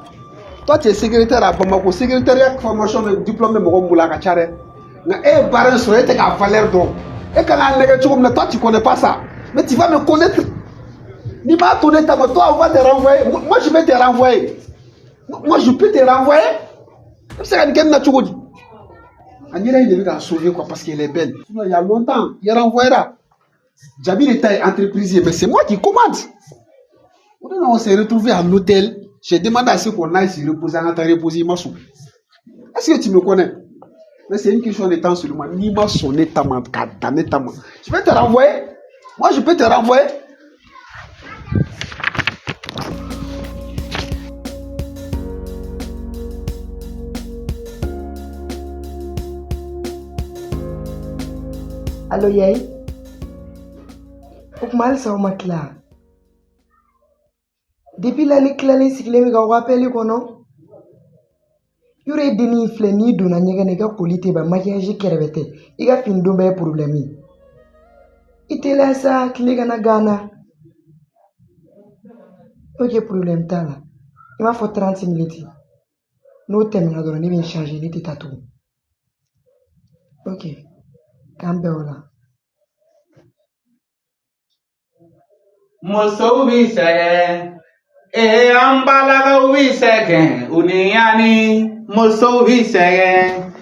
S4: Toi, tu es secrétaire à Bamako, secrétaire formation de diplôme de Moula Kachare. Eh, barin sur la valeur d'homme. Et quand on toi, tu ne connais pas ça. Mais tu vas me connaître. Ni m'a tourné ta main, toi, on va te renvoyer. Moi, je vais te renvoyer. Moi, je peux te renvoyer. C'est un gars. Anira, il devait la sauver quoi, parce qu'elle est belle. Il y a longtemps, il renvoyera. Diaby était entreprise, mais c'est moi qui commande. On s'est retrouvé à l'hôtel. J'ai demandé à ce qu'on aille se reposer, on a reposé, il m'a sauvé. Est-ce que tu me connais? Mais c'est une question de temps seulement. Ni m'a sonné ta main, ta main. Je vais te renvoyer. Moi, je peux te renvoyer.
S3: Allo yayi? O kuma halisa aw ma tila? Depuis la ne tilalen sigilen bɛ ka appel kɔnɔ. Yɔrɔ e dennin filɛ n'i donna ɲɛgɛn na i ka koli tɛ ban maquillage kɛrɛfɛ tɛ i ka fini don bɛɛ ye problème ye. I teliya sa tile kana gan na. Ok problème t'a la. I m'a fɔ 30 minutes. N'o tɛmɛna dɔrɔn ne bɛ n changer ne tɛ taa tugun. Ok k'an bɛn o la.
S7: Musow bi sɛgɛn, ee an balakaw bi sɛgɛn, u ni yanni. Musow bi sɛgɛn,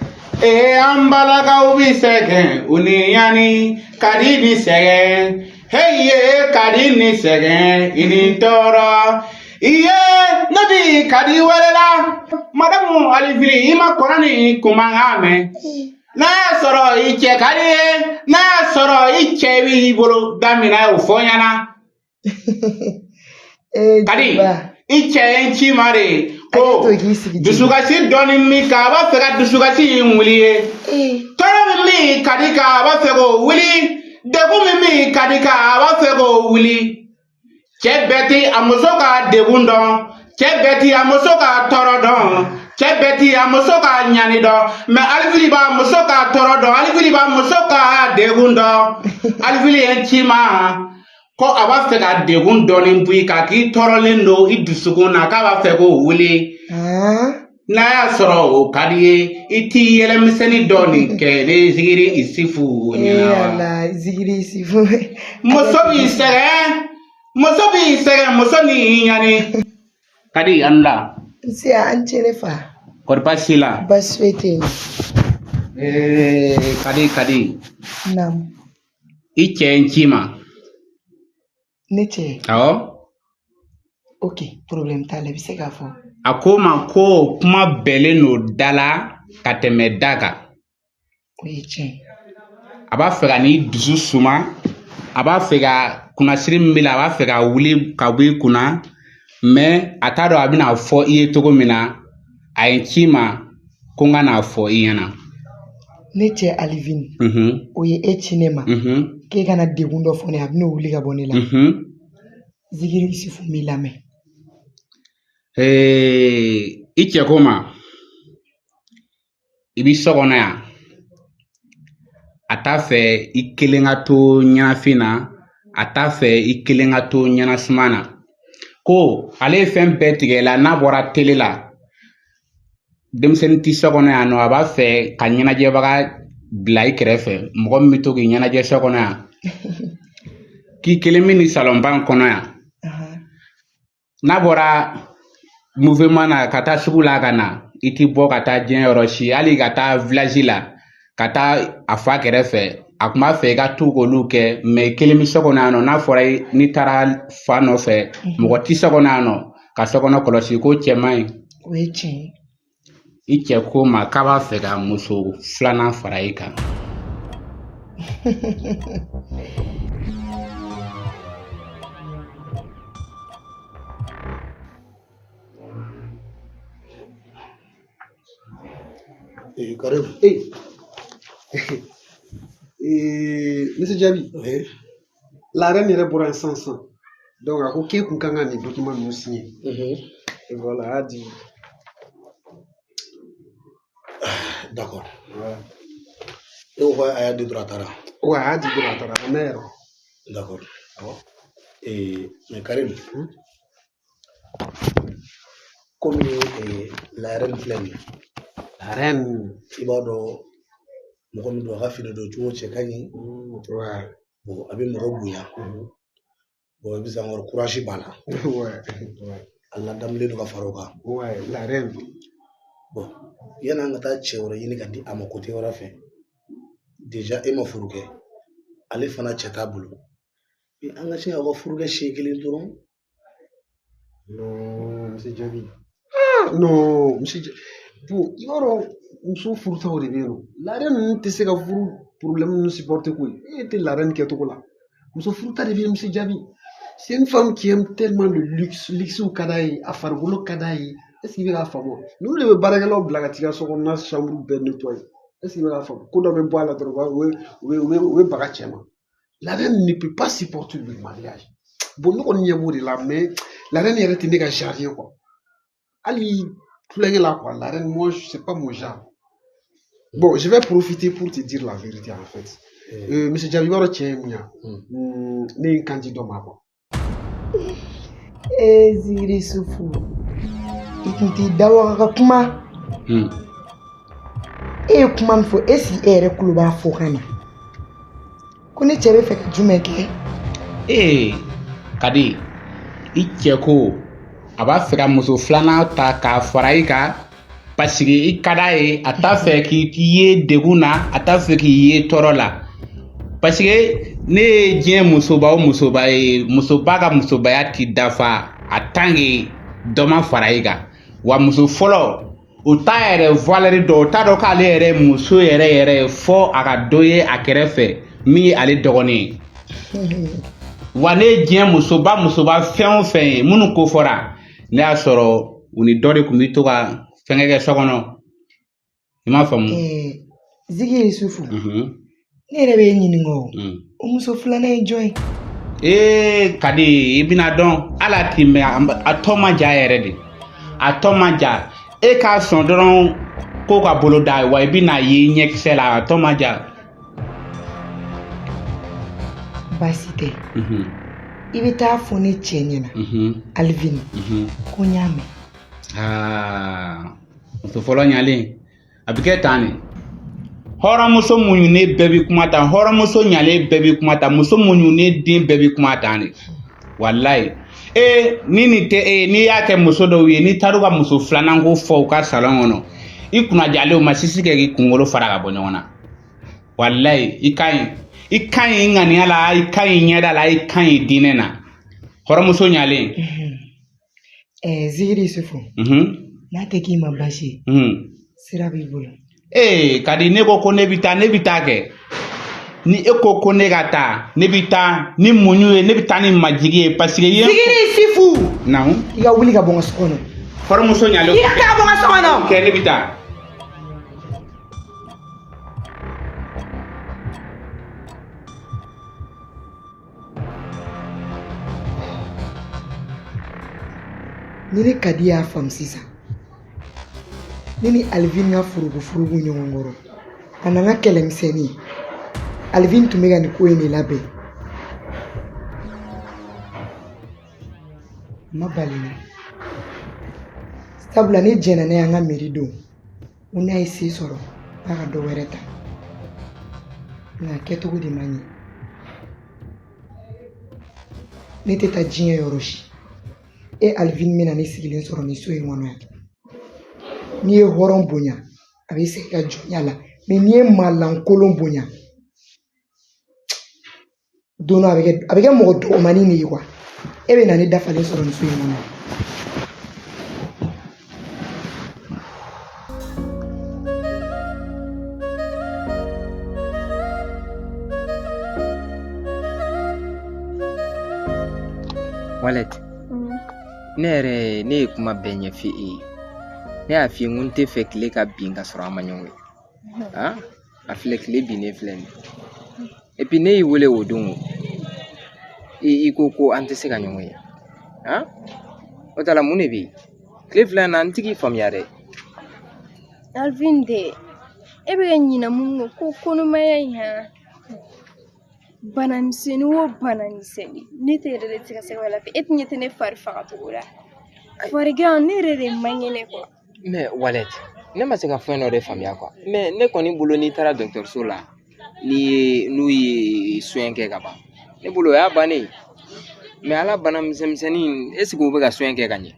S7: ee an balakaw bi sɛgɛn, u ni yanni. Kadi ni sɛgɛn, heye kadi ni sɛgɛn, i ni tɔɔrɔ. Iye ne bi kadi wɛrɛ la, madamu Alifiri i ma kɔrɔ ni kumakan mɛn. N'a y'a sɔrɔ i cɛ ka di ye, n'a y'a sɔrɔ i cɛ b'i bolo daminɛ o fɔ ɲɛna. Kadi, i cɛ ye n ci ma de ko dusukasi dɔɔni min kan a b'a fɛ ka dusukasi in wuli ye. Tɔɔrɔ min min ka di kan a b'a fɛ k'o wuli, degun min min ka di kan a b'a fɛ k'o wuli. Cɛ bɛɛ ti a muso ka degun dɔn, cɛ bɛɛ ti a muso ka tɔɔrɔ dɔn, Cɛ bɛɛ ti a muso ka ɲani dɔn, mɛ Alifili b'a muso ka tɔɔrɔ dɔn, Alifili b'a muso ka degun dɔn. Alifili ye n ci ma ko a b'a fɛ ka degun dɔɔnin bɔ i kan, k'i tɔɔrɔlen don i dusukun na, k'a b'a fɛ k'o wuli. N'a y'a sɔrɔ o ka di ye, i t'i yɛlɛmisɛnnin dɔɔnin kɛ ne Zigiri Isufu ɲɛna wa?
S3: Ala, Zigiri Isufu.
S7: Muso b'i sɛgɛn, muso b'i sɛgɛn, muso ni ɲani. Kadi, an la.
S3: Nse, an ce ne fa.
S7: Kɔri baasi t'i la?
S3: Baasi foyi tɛ yen.
S7: Ee, Kadi, Kadi.
S3: Naamu.
S7: I cɛ ye n ci ma.
S3: Ne cɛ?
S7: Awɔ.
S3: Ok, problème t'a la, i bɛ se k'a fɔ.
S7: A ko ma ko kuma bɛnnen don da la ka tɛmɛ da kan.
S3: O ye tiɲɛ ye.
S7: A b'a fɛ ka n'i dusu suma, a b'a fɛ ka kunnasiri min b'i la, a b'a fɛ ka wuli ka bɔ i kunna, mɛ a t'a dɔn a bɛna fɔ i ye cogo min na. A ye n ci ma ko n ka n'a fɔ i ɲɛna.
S3: Ne cɛ Alivine, o ye e ci ne ma k'e kana degun dɔ fɔ ne ye, a bɛn'o wuli ka bɔ ne la. Zigiri Isufu, n b'i lamɛn.
S7: I cɛ ko ma i bi so kɔnɔ yan, a t'a fɛ i kelen ka to ɲɛnafin na, a t'a fɛ i kelen ka to ɲɛnasuma na, ko ale ye fɛn bɛɛ tigɛ la n'a bɔra tele la, denmisɛnnin ti so kɔnɔ yan nɔ, a b'a fɛ ka ɲɛnajɛbaga bila i kɛrɛfɛ, mɔgɔ min bɛ to k'i ɲɛnajɛ so kɔnɔ yan, k'i kelen bɛ nin salɔnba in kɔnɔ yan. N'a bɔra mouvement na ka taa sugu la ka na, i ti bɔ ka taa diɲɛ yɔrɔ si, hali ka taa village la ka taa a fa kɛrɛfɛ, a tun b'a fɛ i ka to k'olu kɛ, mɛ kelen bɛ so kɔnɔ yan nɔ. N'a fɔra n'i taara fa nɔfɛ, mɔgɔ ti so kɔnɔ yan nɔ ka so kɔnɔ kɔlɔsi, ko cɛ man ɲi.
S3: O ye tiɲɛ ye.
S7: I cɛ ko ma k'a b'a fɛ ka muso filanan fara i kan.
S5: Eh, Karim.
S4: Eh. Eh, Monsieur Diaby.
S5: Oui.
S4: La reine yɛrɛ bɔra yen sisan sisan. Donc a ko k'e kun kan ka nin document ninnu signer. Et voilà, a y'a di.
S5: D'accord.
S4: Voilà.
S5: E ko a y'a di dɔrɔn a taara.
S4: Ouais, a y'a di dɔrɔn a taara, a mɛn yɛrɛ.
S5: D'accord. Awɔ. Eh, mais Karim, komi la reine filɛ nin ye.
S4: La reine.
S5: I b'a dɔn mɔgɔ min don, a ka fini don cogo cɛ ka ɲi.
S4: Ouais.
S5: Bon, a bɛ mɔgɔ bonya. Bon, i bɛ se encore courage b'a la.
S4: Ouais.
S5: A ladamulen don ka fara o kan.
S4: Ouais, la reine.
S5: Bon, yanni an ka taa cɛ wɛrɛ ɲini ka di a ma côté wɛrɛ fɛ, déjà e ma furu kɛ, ale fana cɛ t'a bolo. An ka se k'aw ka furu kɛ siɲɛ kelen dɔrɔn.
S4: Non, monsieur Diaby. Ah, non, monsieur Diaby. Bon, i b'a dɔn muso furutaw de bɛ yen nɔ. La reine ninnu tɛ se ka furu problème ninnu supporter koyi. E tɛ la reine kɛcogo la. Muso furuta de bɛ yen, monsieur Diaby. C'est une femme qui aime tellement le luxe. Luxe ka d'a ye, a farikolo ka d'a ye. Est-ce que i bɛ k'a faamu wa? Ninnu de bɛ baarakɛlaw bila ka t'i ka so kɔnɔna chambre bɛɛ nettoyer. Est-ce que i bɛ k'a faamu? Ko dɔ bɛ bɔ a la dɔrɔn, u bɛ baga cɛ ma. La reine ne peut pas supporter le mariage. Bon, ne kɔni ɲɛ b'o de la, mais la reine yɛrɛ tɛ ne ka genre ye quoi. Hali tulonkɛ la quoi, la reine, moi, c'est pas mon genre. Bon, je vais profiter pour te dire la vérité en fait. Monsieur Diaby, i b'a dɔn tiɲɛ ye mun ye wa? Ne ye n kan di dɔ ma quoi.
S3: Ee, Zigiri Isufu, i kun t'i da waga ka kuma. E ye kuma min fɔ, est ce que e yɛrɛ tulo b'a fɔ ka na ko ne cɛ bɛ fɛ ka jumɛn kɛ?
S7: Ee, Kadi, i cɛ ko a b'a fɛ ka muso filanan ta k'a fara i kan, parce que i ka d'a ye, a t'a fɛ k'i ye degun na, a t'a fɛ k'i ye tɔɔrɔ la, parce que ne ye diɲɛ musoba o musoba ye, musoba ka musobaya ti dafa a tant que dɔ ma fara i kan. Wa muso fɔlɔ, o t'a yɛrɛ valeur dɔn, o t'a dɔn k'ale yɛrɛ ye muso yɛrɛ yɛrɛ ye, fɔ a ka dɔ ye a kɛrɛfɛ min ye ale dɔgɔnin ye. Wa ne ye diɲɛ musoba musoba fɛn o fɛn ye minnu ko fɔra, ne y'a sɔrɔ u ni dɔ de tun bɛ to ka fɛnkɛ kɛ so kɔnɔ, i m'a faamu?
S3: Zigiri Isufu, ne yɛrɛ bɛ e ɲininka o, o muso filanan ye jɔn ye?
S7: Ee, Kadi, i bɛna dɔn, hali a ti mɛn, a tɔ ma ja yɛrɛ de, a tɔ ma ja. E k'a sɔn dɔrɔn ko ka bolo da ye wa i bɛna ye ɲɛkisɛ la a tɔ ma ja.
S3: Baasi tɛ. I bɛ taa fɔ ne cɛ ɲɛna. Alvin. Ko n y'a mɛn.
S7: Aa muso fɔlɔ ɲalen a bɛ kɛ tan de. Hɔrɔnmuso muɲunen bɛɛ bɛ kuma tan, hɔrɔnmuso ɲalen bɛɛ bɛ kuma tan, muso muɲunen den bɛɛ bɛ kuma tan de. Walayi. Ee ni nin tɛ e n'i y'a kɛ muso dɔw ye n'i taar'u ka muso filanan ko fɔ u ka salɔn kɔnɔ i kunnajalen u ma sisi kɛ k'i kunkolo fara ka bɔ ɲɔgɔn na. Walayi i ka ɲi i ka ɲi i ŋaniya la i ka ɲi ɲɛda la i ka ɲi diinɛ na. Hɔrɔnmuso ɲalen.
S3: Zigiri Yusufu. N'a tɛ k'i ma baasi ye. Sira b'i bolo.
S7: Ee Kadi ne ko ko ne bɛ taa ne bɛ taa kɛ. Ni e ko ko ne ka taa ne bɛ taa ni muɲu ye ne bɛ taa ni majigi ye parce que i ye.
S3: Zigiri Yusufu.
S7: Naamu.
S3: I ka wuli ka bɔ n ka so kɔnɔ.
S7: Hɔrɔnmuso ɲalen.
S3: I ka taa bɔ n ka so kɔnɔ.
S7: Kɛ ne bɛ taa.
S3: Ni ne Kadi y'a faamu sisan ne ni Alvin ka furugufurugu ɲɔgɔn kɔrɔ a n'an ka kɛlɛmisɛnnin Alvin tun bɛ ka nin ko in de labɛn a ma bali n na sabula ne jɛnna n'a ye an ka mairie don ko n'a ye se sɔrɔ k'a ka dɔ wɛrɛ ta nka a kɛcogo de ma ɲɛ ne tɛ taa diɲɛ yɔrɔ si e Alvin bɛna ne sigilen sɔrɔ nin so in kɔnɔ yan n'i ye hɔrɔn bonya a bɛ segin ka jɔnya la mais n'i ye maa lankolon bonya don dɔ a bɛ kɛ mɔgɔ dɔgɔmanin de ye quoi e bɛ na ne dafalen sɔrɔ nin so in kɔnɔ yan.
S6: Walɛti ne yɛrɛ ne ye kuma bɛɛ ɲɛfɔ e ye ne y'a f'i ye n ko n tɛ fɛ tile ka bin ka sɔrɔ an ma ɲɔgɔn ye a filɛ tile binnen filɛ nin ye et puis ne y'i wele o don o i ko ko an tɛ se ka ɲɔgɔn ye o ta la mun de bɛ yen tile fila in na n tɛ k'i faamuya dɛ.
S2: Alvin de e bɛ ka ɲinɛ mun kɔ ko kɔnɔmaya in han bana misɛnnin o bana misɛnnin ne tɛ yɛrɛ de tɛ ka se ka lafiya e tɛ ɲɛ tɛ ne fari faga cogo la farigan ne yɛrɛ de man kɛnɛ quoi.
S6: Mais Walɛti ne ma se ka fɛn dɔ de faamuya quoi mais ne kɔni bolo n'i taara dɔgɔtɔrɔso la n'i ye n'u ye soin kɛ ka ban ne bolo o y'a bannen ye mais ala bana misɛnmisɛnnin est ce que u bɛ ka soin kɛ ka ɲɛ.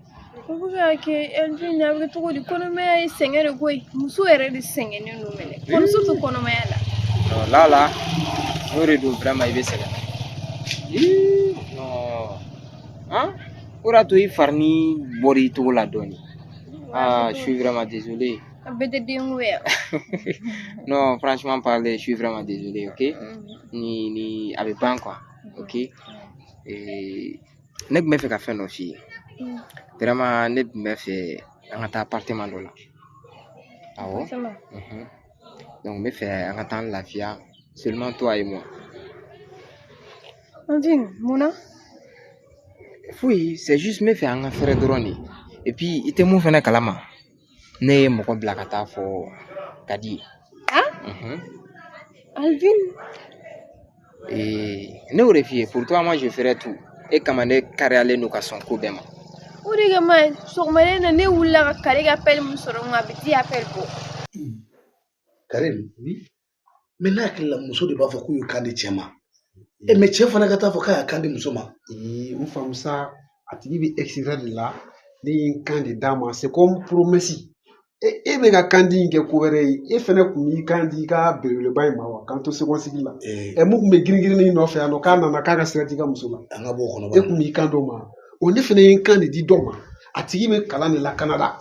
S2: U bɛ ka kɛ Alvin a bɛ kɛ cogo di kɔnɔmaya ye sɛgɛn de koyi muso yɛrɛ de sɛgɛnnen don mɛnɛ kɔmuso tɛ kɔnɔmaya la.
S6: Non là là n'o de don vraiment i bɛ sɛgɛn. Non han o de y'a to i farini bɔra i cogo la dɔɔnin. Ah, je suis vraiment désolé.
S2: A bɛɛ tɛ denko ye.
S6: Non, franchement parler, je suis vraiment désolé, ok? Ni ni a bɛ ban quoi, ok? Et ne tun bɛ fɛ ka fɛn dɔ f'i ye. Vraiment ne tun bɛ fɛ an ka taa appartement dɔ la. Awɔ. Donc n bɛ fɛ an ka taa an lafiya seulement toi et moi.
S2: Alvin, mun na?
S6: Foyi, c'est juste n bɛ fɛ an ka fɛrɛ dɔrɔn de. Et puis i tɛ mun fɛnɛ kalama ne ye mɔgɔ bila ka taa fɔ Kadi ye.
S2: Ah? Alvin?
S6: Et ne y'o de f'i ye pour toi moi je ferai tout. E kama ne kariyalen don ka sɔn ko bɛɛ ma.
S2: O de kama sɔgɔmada in na ne wulila ka Kari ka appel mun sɔrɔ n kun a bɛ di appel bɔ.
S5: Karim, mais ne hakili la muso de b'a fɔ k'u y'u kan di cɛ ma. E mais cɛ fana ka taa fɔ k'a y'a kan di muso ma.
S4: N faamusa a tigi bɛ extérieur de la ne ye n kan de d'a ma c'est comme promesse. E bɛ ka kan di in kɛ ko wɛrɛ ye e fɛnɛ kun b'i kan di i ka belebeleba in ma wa k'an to second sigi la. Mun kun bɛ girin girin nɔfɛ yan nɔ k'a nana k'a ka sira di i ka muso la.
S5: An ka bɔ o kɔnɔ.
S4: E kun b'i kan d'o ma o ne fɛnɛ ye n kan de di dɔ ma a tigi bɛ kalan de la Canada.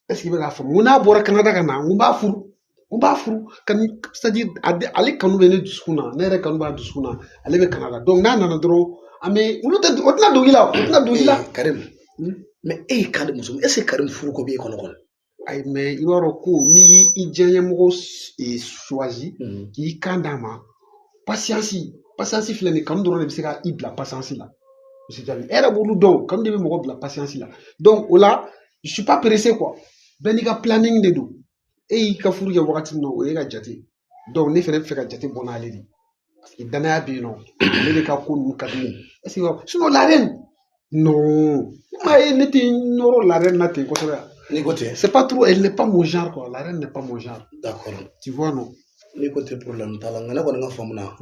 S4: Est ce que i bɛ k'a faamu n ko n'a bɔra Canada ka na n ko n b'a furu n b'a furu ka ni c'est à dire ale kanu bɛ ne dusukun na ne yɛrɛ kanu b'a dusukun na ale bɛ Canada donc n'a nana dɔrɔn an bɛ olu tɛ o tɛna don i la o tɛna don i la.
S5: Karim mais e y'i kan di muso ma est ce que Karim furu ko b'e kɔnɔ kɔni.
S4: Ayi mais i b'a dɔn ko n'i y'i diyaɲɛmɔgɔ choisi k'i kan d'a ma patience patience filɛ nin ye kanu dɔrɔn de bɛ se ka i bila patience la. Monsieur Jabi e yɛrɛ b'olu dɔn kanu de bɛ mɔgɔ bila patience la donc o la je suis pas pressé quoi. Bɛɛ n'i ka planning de don. E y'i ka furu kɛ wagati min na, o ye ka jate. Donc ne fɛnɛ bɛ fɛ ka jate bɔ n'ale de ye. Parce que danaya bɛ yen nɔ. Ale de ka ko ninnu ka di ne ye. Est-ce que sinon la reine, non. I m'a ye ne tɛ n nɔrɔ la reine na ten kosɛbɛ.
S5: N'i ko ten.
S4: C'est pas trop, elle n'est pas mon genre quoi. La reine n'est pas mon genre.
S5: D'accord.
S4: Tu vois non?
S5: N'i ko ten, problème t'a la, nka ne kɔni ka faamu na,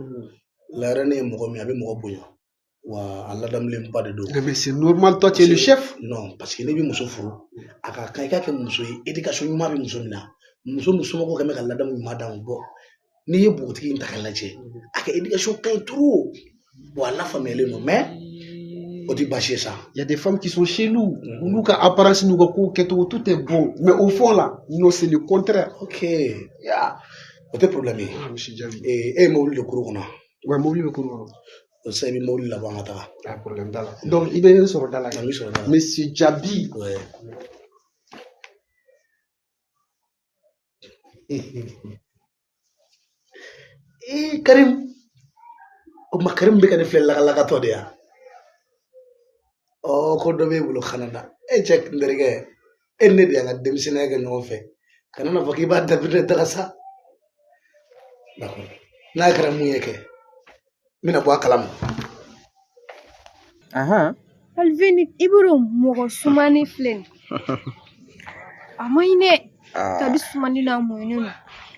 S5: la reine ye mɔgɔ min ye, a bɛ mɔgɔ bonya wa a ladamulenba de don.
S4: Mais c'est normal, toi tu es le chef.
S5: Non, parce que n'i bɛ muso furu, a ka kan i ka kɛ muso ye éducation ɲuman bɛ muso min na, muso min somɔgɔw kɛn bɛ ka ladamu ɲuman d'a ma. Bɔn, n'i ye npogotigi in ta k'a lajɛ, a ka éducation ka ɲi trop. Bon, a lafaamuyalen don, mais o tɛ baasi ye sa.
S4: Il y a des femmes qui sont chez nous. Olu ka apparence n'u ka kow kɛcogo, tout est bon. Mais au fond là, non, c'est le contraire.
S5: Ok.
S4: Yeah.
S5: O tɛ problème ye.
S4: Ah, monsieur Diaby.
S5: E ye mobili de kuru kɔnɔ?
S4: Ouais, mobili bɛ kuru kɔnɔ.
S5: O sisan i bɛ mobili labɔ, an ka taga.
S4: Ah, problème t'a la. Donc i bɛ n sɔrɔ da la.
S5: An bɛ sɔrɔ da la.
S4: Monsieur Diaby.
S5: Ouais. Ee Karim, o tuma Karim bɛ ka ne filɛ lakalakatɔ de ya? Ɔ, ko dɔ b'e bolo xana na. E cɛ, n terikɛ, e ni ne de y'an ka denmisɛnninya kɛ ɲɔgɔn fɛ, kana na fɔ k'i b'a dabiri ne da la sa. D'accord, n'a kɛra mun ye kɛ, n bɛna bɔ a kalama.
S6: Ahan.
S2: Alvin, i b'a dɔn mɔgɔ sumani filɛ nin, a man ɲi dɛ. Kadi sumani n'a mɔɲinen don,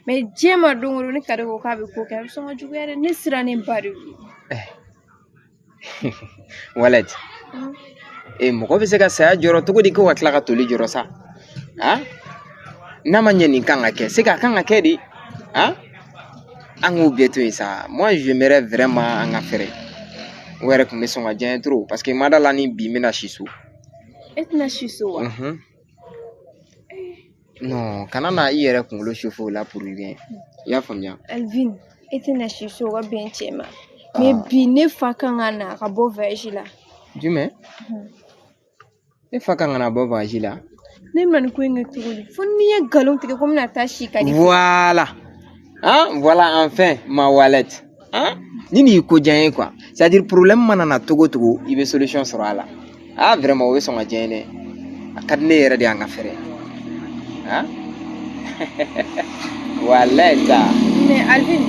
S2: mais diɲɛ ma don o don ni Kadi ko k'a bɛ ko kɛ, a bɛ sɔn ka juguya dɛ. Ne sirannen ba de don.
S6: Wallet. E mɔgɔ bɛ se ka saya jɔrɔ cogo di ko ka tila ka toli jɔrɔ sa? Han? N'a ma ɲɛ nin kan ka kɛ, c'est que a kan ka kɛ de. Han? An k'o bɛɛ to yen sa. Moi, j'aimerais vraiment an ka fɛrɛ. O yɛrɛ tun bɛ sɔn ka diya n ye trop parce que n ma da la ni bi n bɛna si so.
S2: E tɛna si so wa?
S6: Mhm. Non, kana na i yɛrɛ kunkolo chauffer o la pour rien. I y'a faamuya?
S2: Alvin, e tɛna si so, o ka bɛn cɛ ma, mais bi ne fa kan ka na ka bɔ voyage la.
S6: Jumɛn? Ne fa kan ka na bɔ voyage la?
S2: Ne bɛna nin ko in kɛ cogo di fo n'i ye nkalon tigɛ ko n bɛna taa si ka di?
S6: Voilà. Hein? Voilà enfin ma wallet. Hein? Ni nin y'i ko diya n ye quoi. C'est-à-dire problème mana na togo togo, i bɛ solution sɔrɔ a la. Ah, vraiment, o bɛ sɔn ka diya n ye dɛ. A ka di ne yɛrɛ de ye an ka fɛrɛ. Hein? Wallahi ta.
S2: Mais Alvin,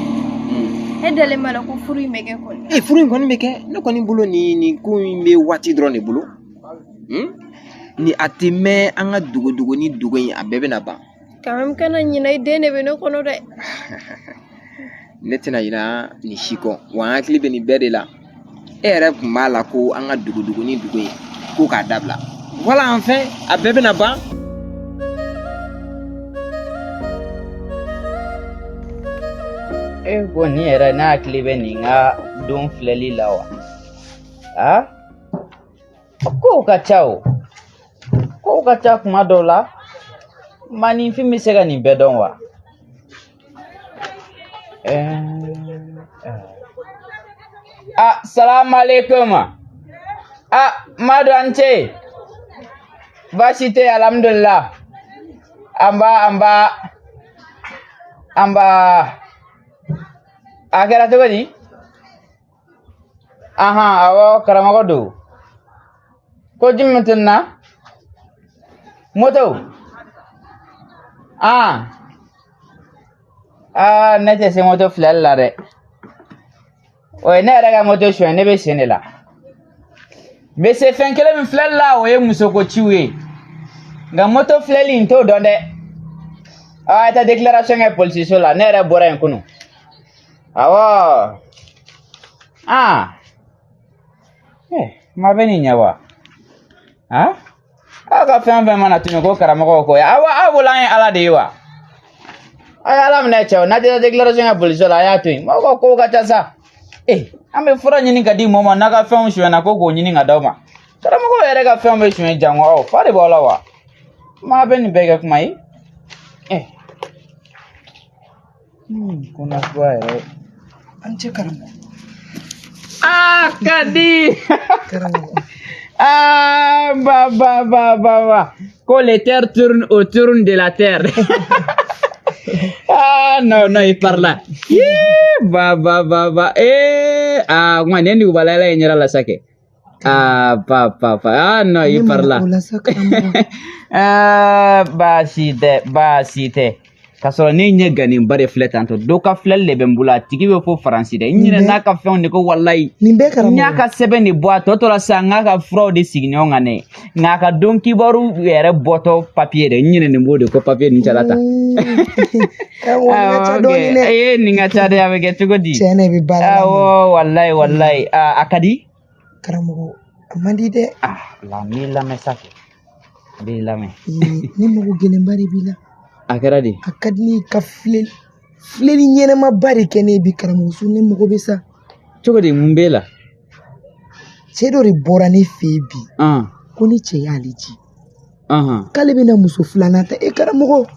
S2: e dalen b'a la ko furu in bɛ kɛ kɔni?
S6: Eh, furu in kɔni bɛ kɛ. Ne kɔni bolo nin ko in bɛ waati dɔrɔn de bolo. Ni a tɛ mɛn, an ka dogo ni dogo in a bɛɛ bɛna ban.
S2: Quand même, kana ɲinɛ i den de bɛ ne kɔnɔ dɛ.
S6: Ne tɛna ɲina nin si kɔ wa, an hakili bɛ nin bɛɛ de la. E yɛrɛ tun b'a la ko an ka dogo ni dogo in ko k'a dabila. Voilà enfin, a bɛɛ bɛna ban.
S9: E ko nin yɛrɛ, ne hakili bɛ nin ka don filɛli la wa? A kow ka ca, o kow ka ca kuma dɔw la. Maninfin bɛ se ka nin bɛɛ dɔn wa? A salamu aleykum. A Madu, an ce baasi tɛ? Alhamdulillah, an ba, an ba, an ba. A kɛra cogo di? Ahan, awɔ, karamɔgɔ don. Ko jumɛn tɛ nin na? Moto. Ah ah, ne tɛ se moto filɛli la dɛ. O ye ne yɛrɛ ka moto suɲɛ, ne bɛ sen de la. N bɛ se fɛn kelen min filɛli la, o ye musoko ciw ye, nka moto filɛli n t'o dɔn dɛ. A ye taa déclaration kɛ polisiso la, ne yɛrɛ bɔra yen kunun. Awɔ. Ah eh, ma bɛ nin ɲɛ wa? Ah, aw ka fɛn fɛn mana tunu ko karamɔgɔw ko aw aw bolo an ye ala de ye wa? A ye ala minɛ cɛw, n'a tɛ taa déclaration kɛ polisiso la, a y'a to yen. Mɔgɔw ka kow ka ca sa. Eh, an bɛ fura ɲini ka di mɔgɔ ma, n'a ka fɛnw sonyɛna ko k'o ɲini ka d'aw ma. Karamɔgɔw yɛrɛ ka fɛnw bɛ suɲɛ jango aw fa de b'aw la wa? Maa bɛ nin bɛɛ kɛ kuma ye. Eh, ko nasuguya yɛrɛ.
S3: An cɛ karamɔgɔ.
S9: Ah, Kadi.
S3: Karamɔgɔ.
S9: Ah, ba ba ba ba ba. Ko les terres tournent autour de la terre. Ah, non, non, il parle là. Yeah, ba ba ba ba. Eh, ah, ngwa ne ni ubalala ye ɲɛda la sa kɛ. Ah, pa pa pa. Ah non,
S3: Ne
S9: i
S3: mana
S9: parla.
S3: o la sa karamɔgɔ.
S9: Ah, baasi tɛ, baasi tɛ. K'a sɔrɔ ne ɲɛ ganenba de filɛ tantɔ. Dɔ ka filɛli de bɛ n bolo, a tigi bɛ fo Faransi dɛ. N
S3: Nin
S9: ɲinɛ
S3: bɛɛ
S9: n'a ka fɛnw de ko walayi.
S3: Nin bɛɛ
S9: N y'a
S3: karamɔgɔ.
S9: ka sɛbɛn de bɔ a tɔ tora sisan n k'a ka furaw de sigi ɲɔgɔn kan dɛ. Nka a ka don kibaru yɛrɛ bɔtɔ papiye dɛ. N ɲinɛnen b'o de kɔ papiye ninnu cɛla tan.
S3: Karamɔgɔ nin ka
S9: Awɔ,
S3: ca
S9: ok.
S3: dɔɔni dɛ.
S9: Ee, nin ka ca dɛ, a bɛ kɛ cogo di?
S3: Tiɲɛ na i bɛ baara la
S9: Awɔ,
S3: mɔgɔ.
S9: walayi, walayi. A ka di?
S3: Karamɔgɔ a man di dɛ.
S9: Ah, la n b'i lamɛn sa kɛ. N b'i lamɛn.
S3: Ee, ne mago gɛlɛnba de b'i la.
S9: A kɛra di?
S3: A ka di ne ye ka filɛli filɛli ɲɛnɛmaba de kɛ ne ye bi karamɔgɔ so ne mago bɛ sa.
S9: Cogo di, mun b'e la?
S3: Cɛ dɔ de bɔra ne fɛ yen bi. Ko ne cɛ y'ale ci. K'ale bɛna muso filanan ta. E karamɔgɔ.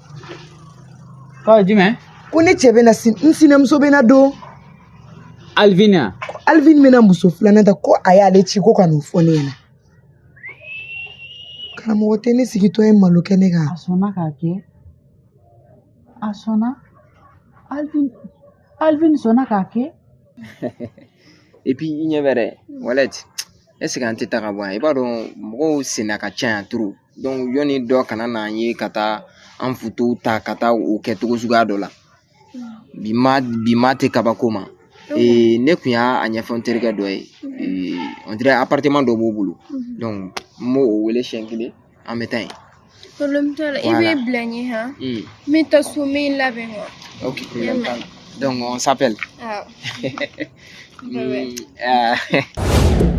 S9: K'o jumɛn?
S3: Ko ne cɛ bɛna n sinamuso bɛna don.
S9: Alvin ya?
S3: Ko Alvin bɛna muso filanan ta ko a y'ale ci ko ka n'o fɔ ne ɲɛna. Karamɔgɔ tɛ ne sigitɔ ye malo kɛnɛ kan.
S9: A sɔnna k'a kɛ. A sɔnna. Alvin sɔnna k'a kɛ.
S6: Et puis i ɲɛ bɛ dɛ, Walɛti, est ce que an tɛ taa ka bɔ yan? I b'a dɔn mɔgɔw senna ka ca yan trop. Donc yanni dɔ kana n'an ye ka taa an fotow ta ka taa o kɛ cogo suguya dɔ la. Bi ma bi ma tɛ kabako ma. Ee, ne kun y'a ɲɛfɔ n terikɛ dɔ ye. Ee, on dirait appartement dɔ b'o bolo. Donc n b'o wele siɲɛ kelen, an bɛ taa yen.
S2: Problème t'a la. I
S6: Voilà.
S2: bɛ bila n ɲɛ han.
S6: Hmm.
S2: N bɛ taa so n bɛ n labɛn quoi.
S6: Ok, problème t'a la. Donc on s'appelle.
S2: Awɔ. Bye bye.
S6: Ah.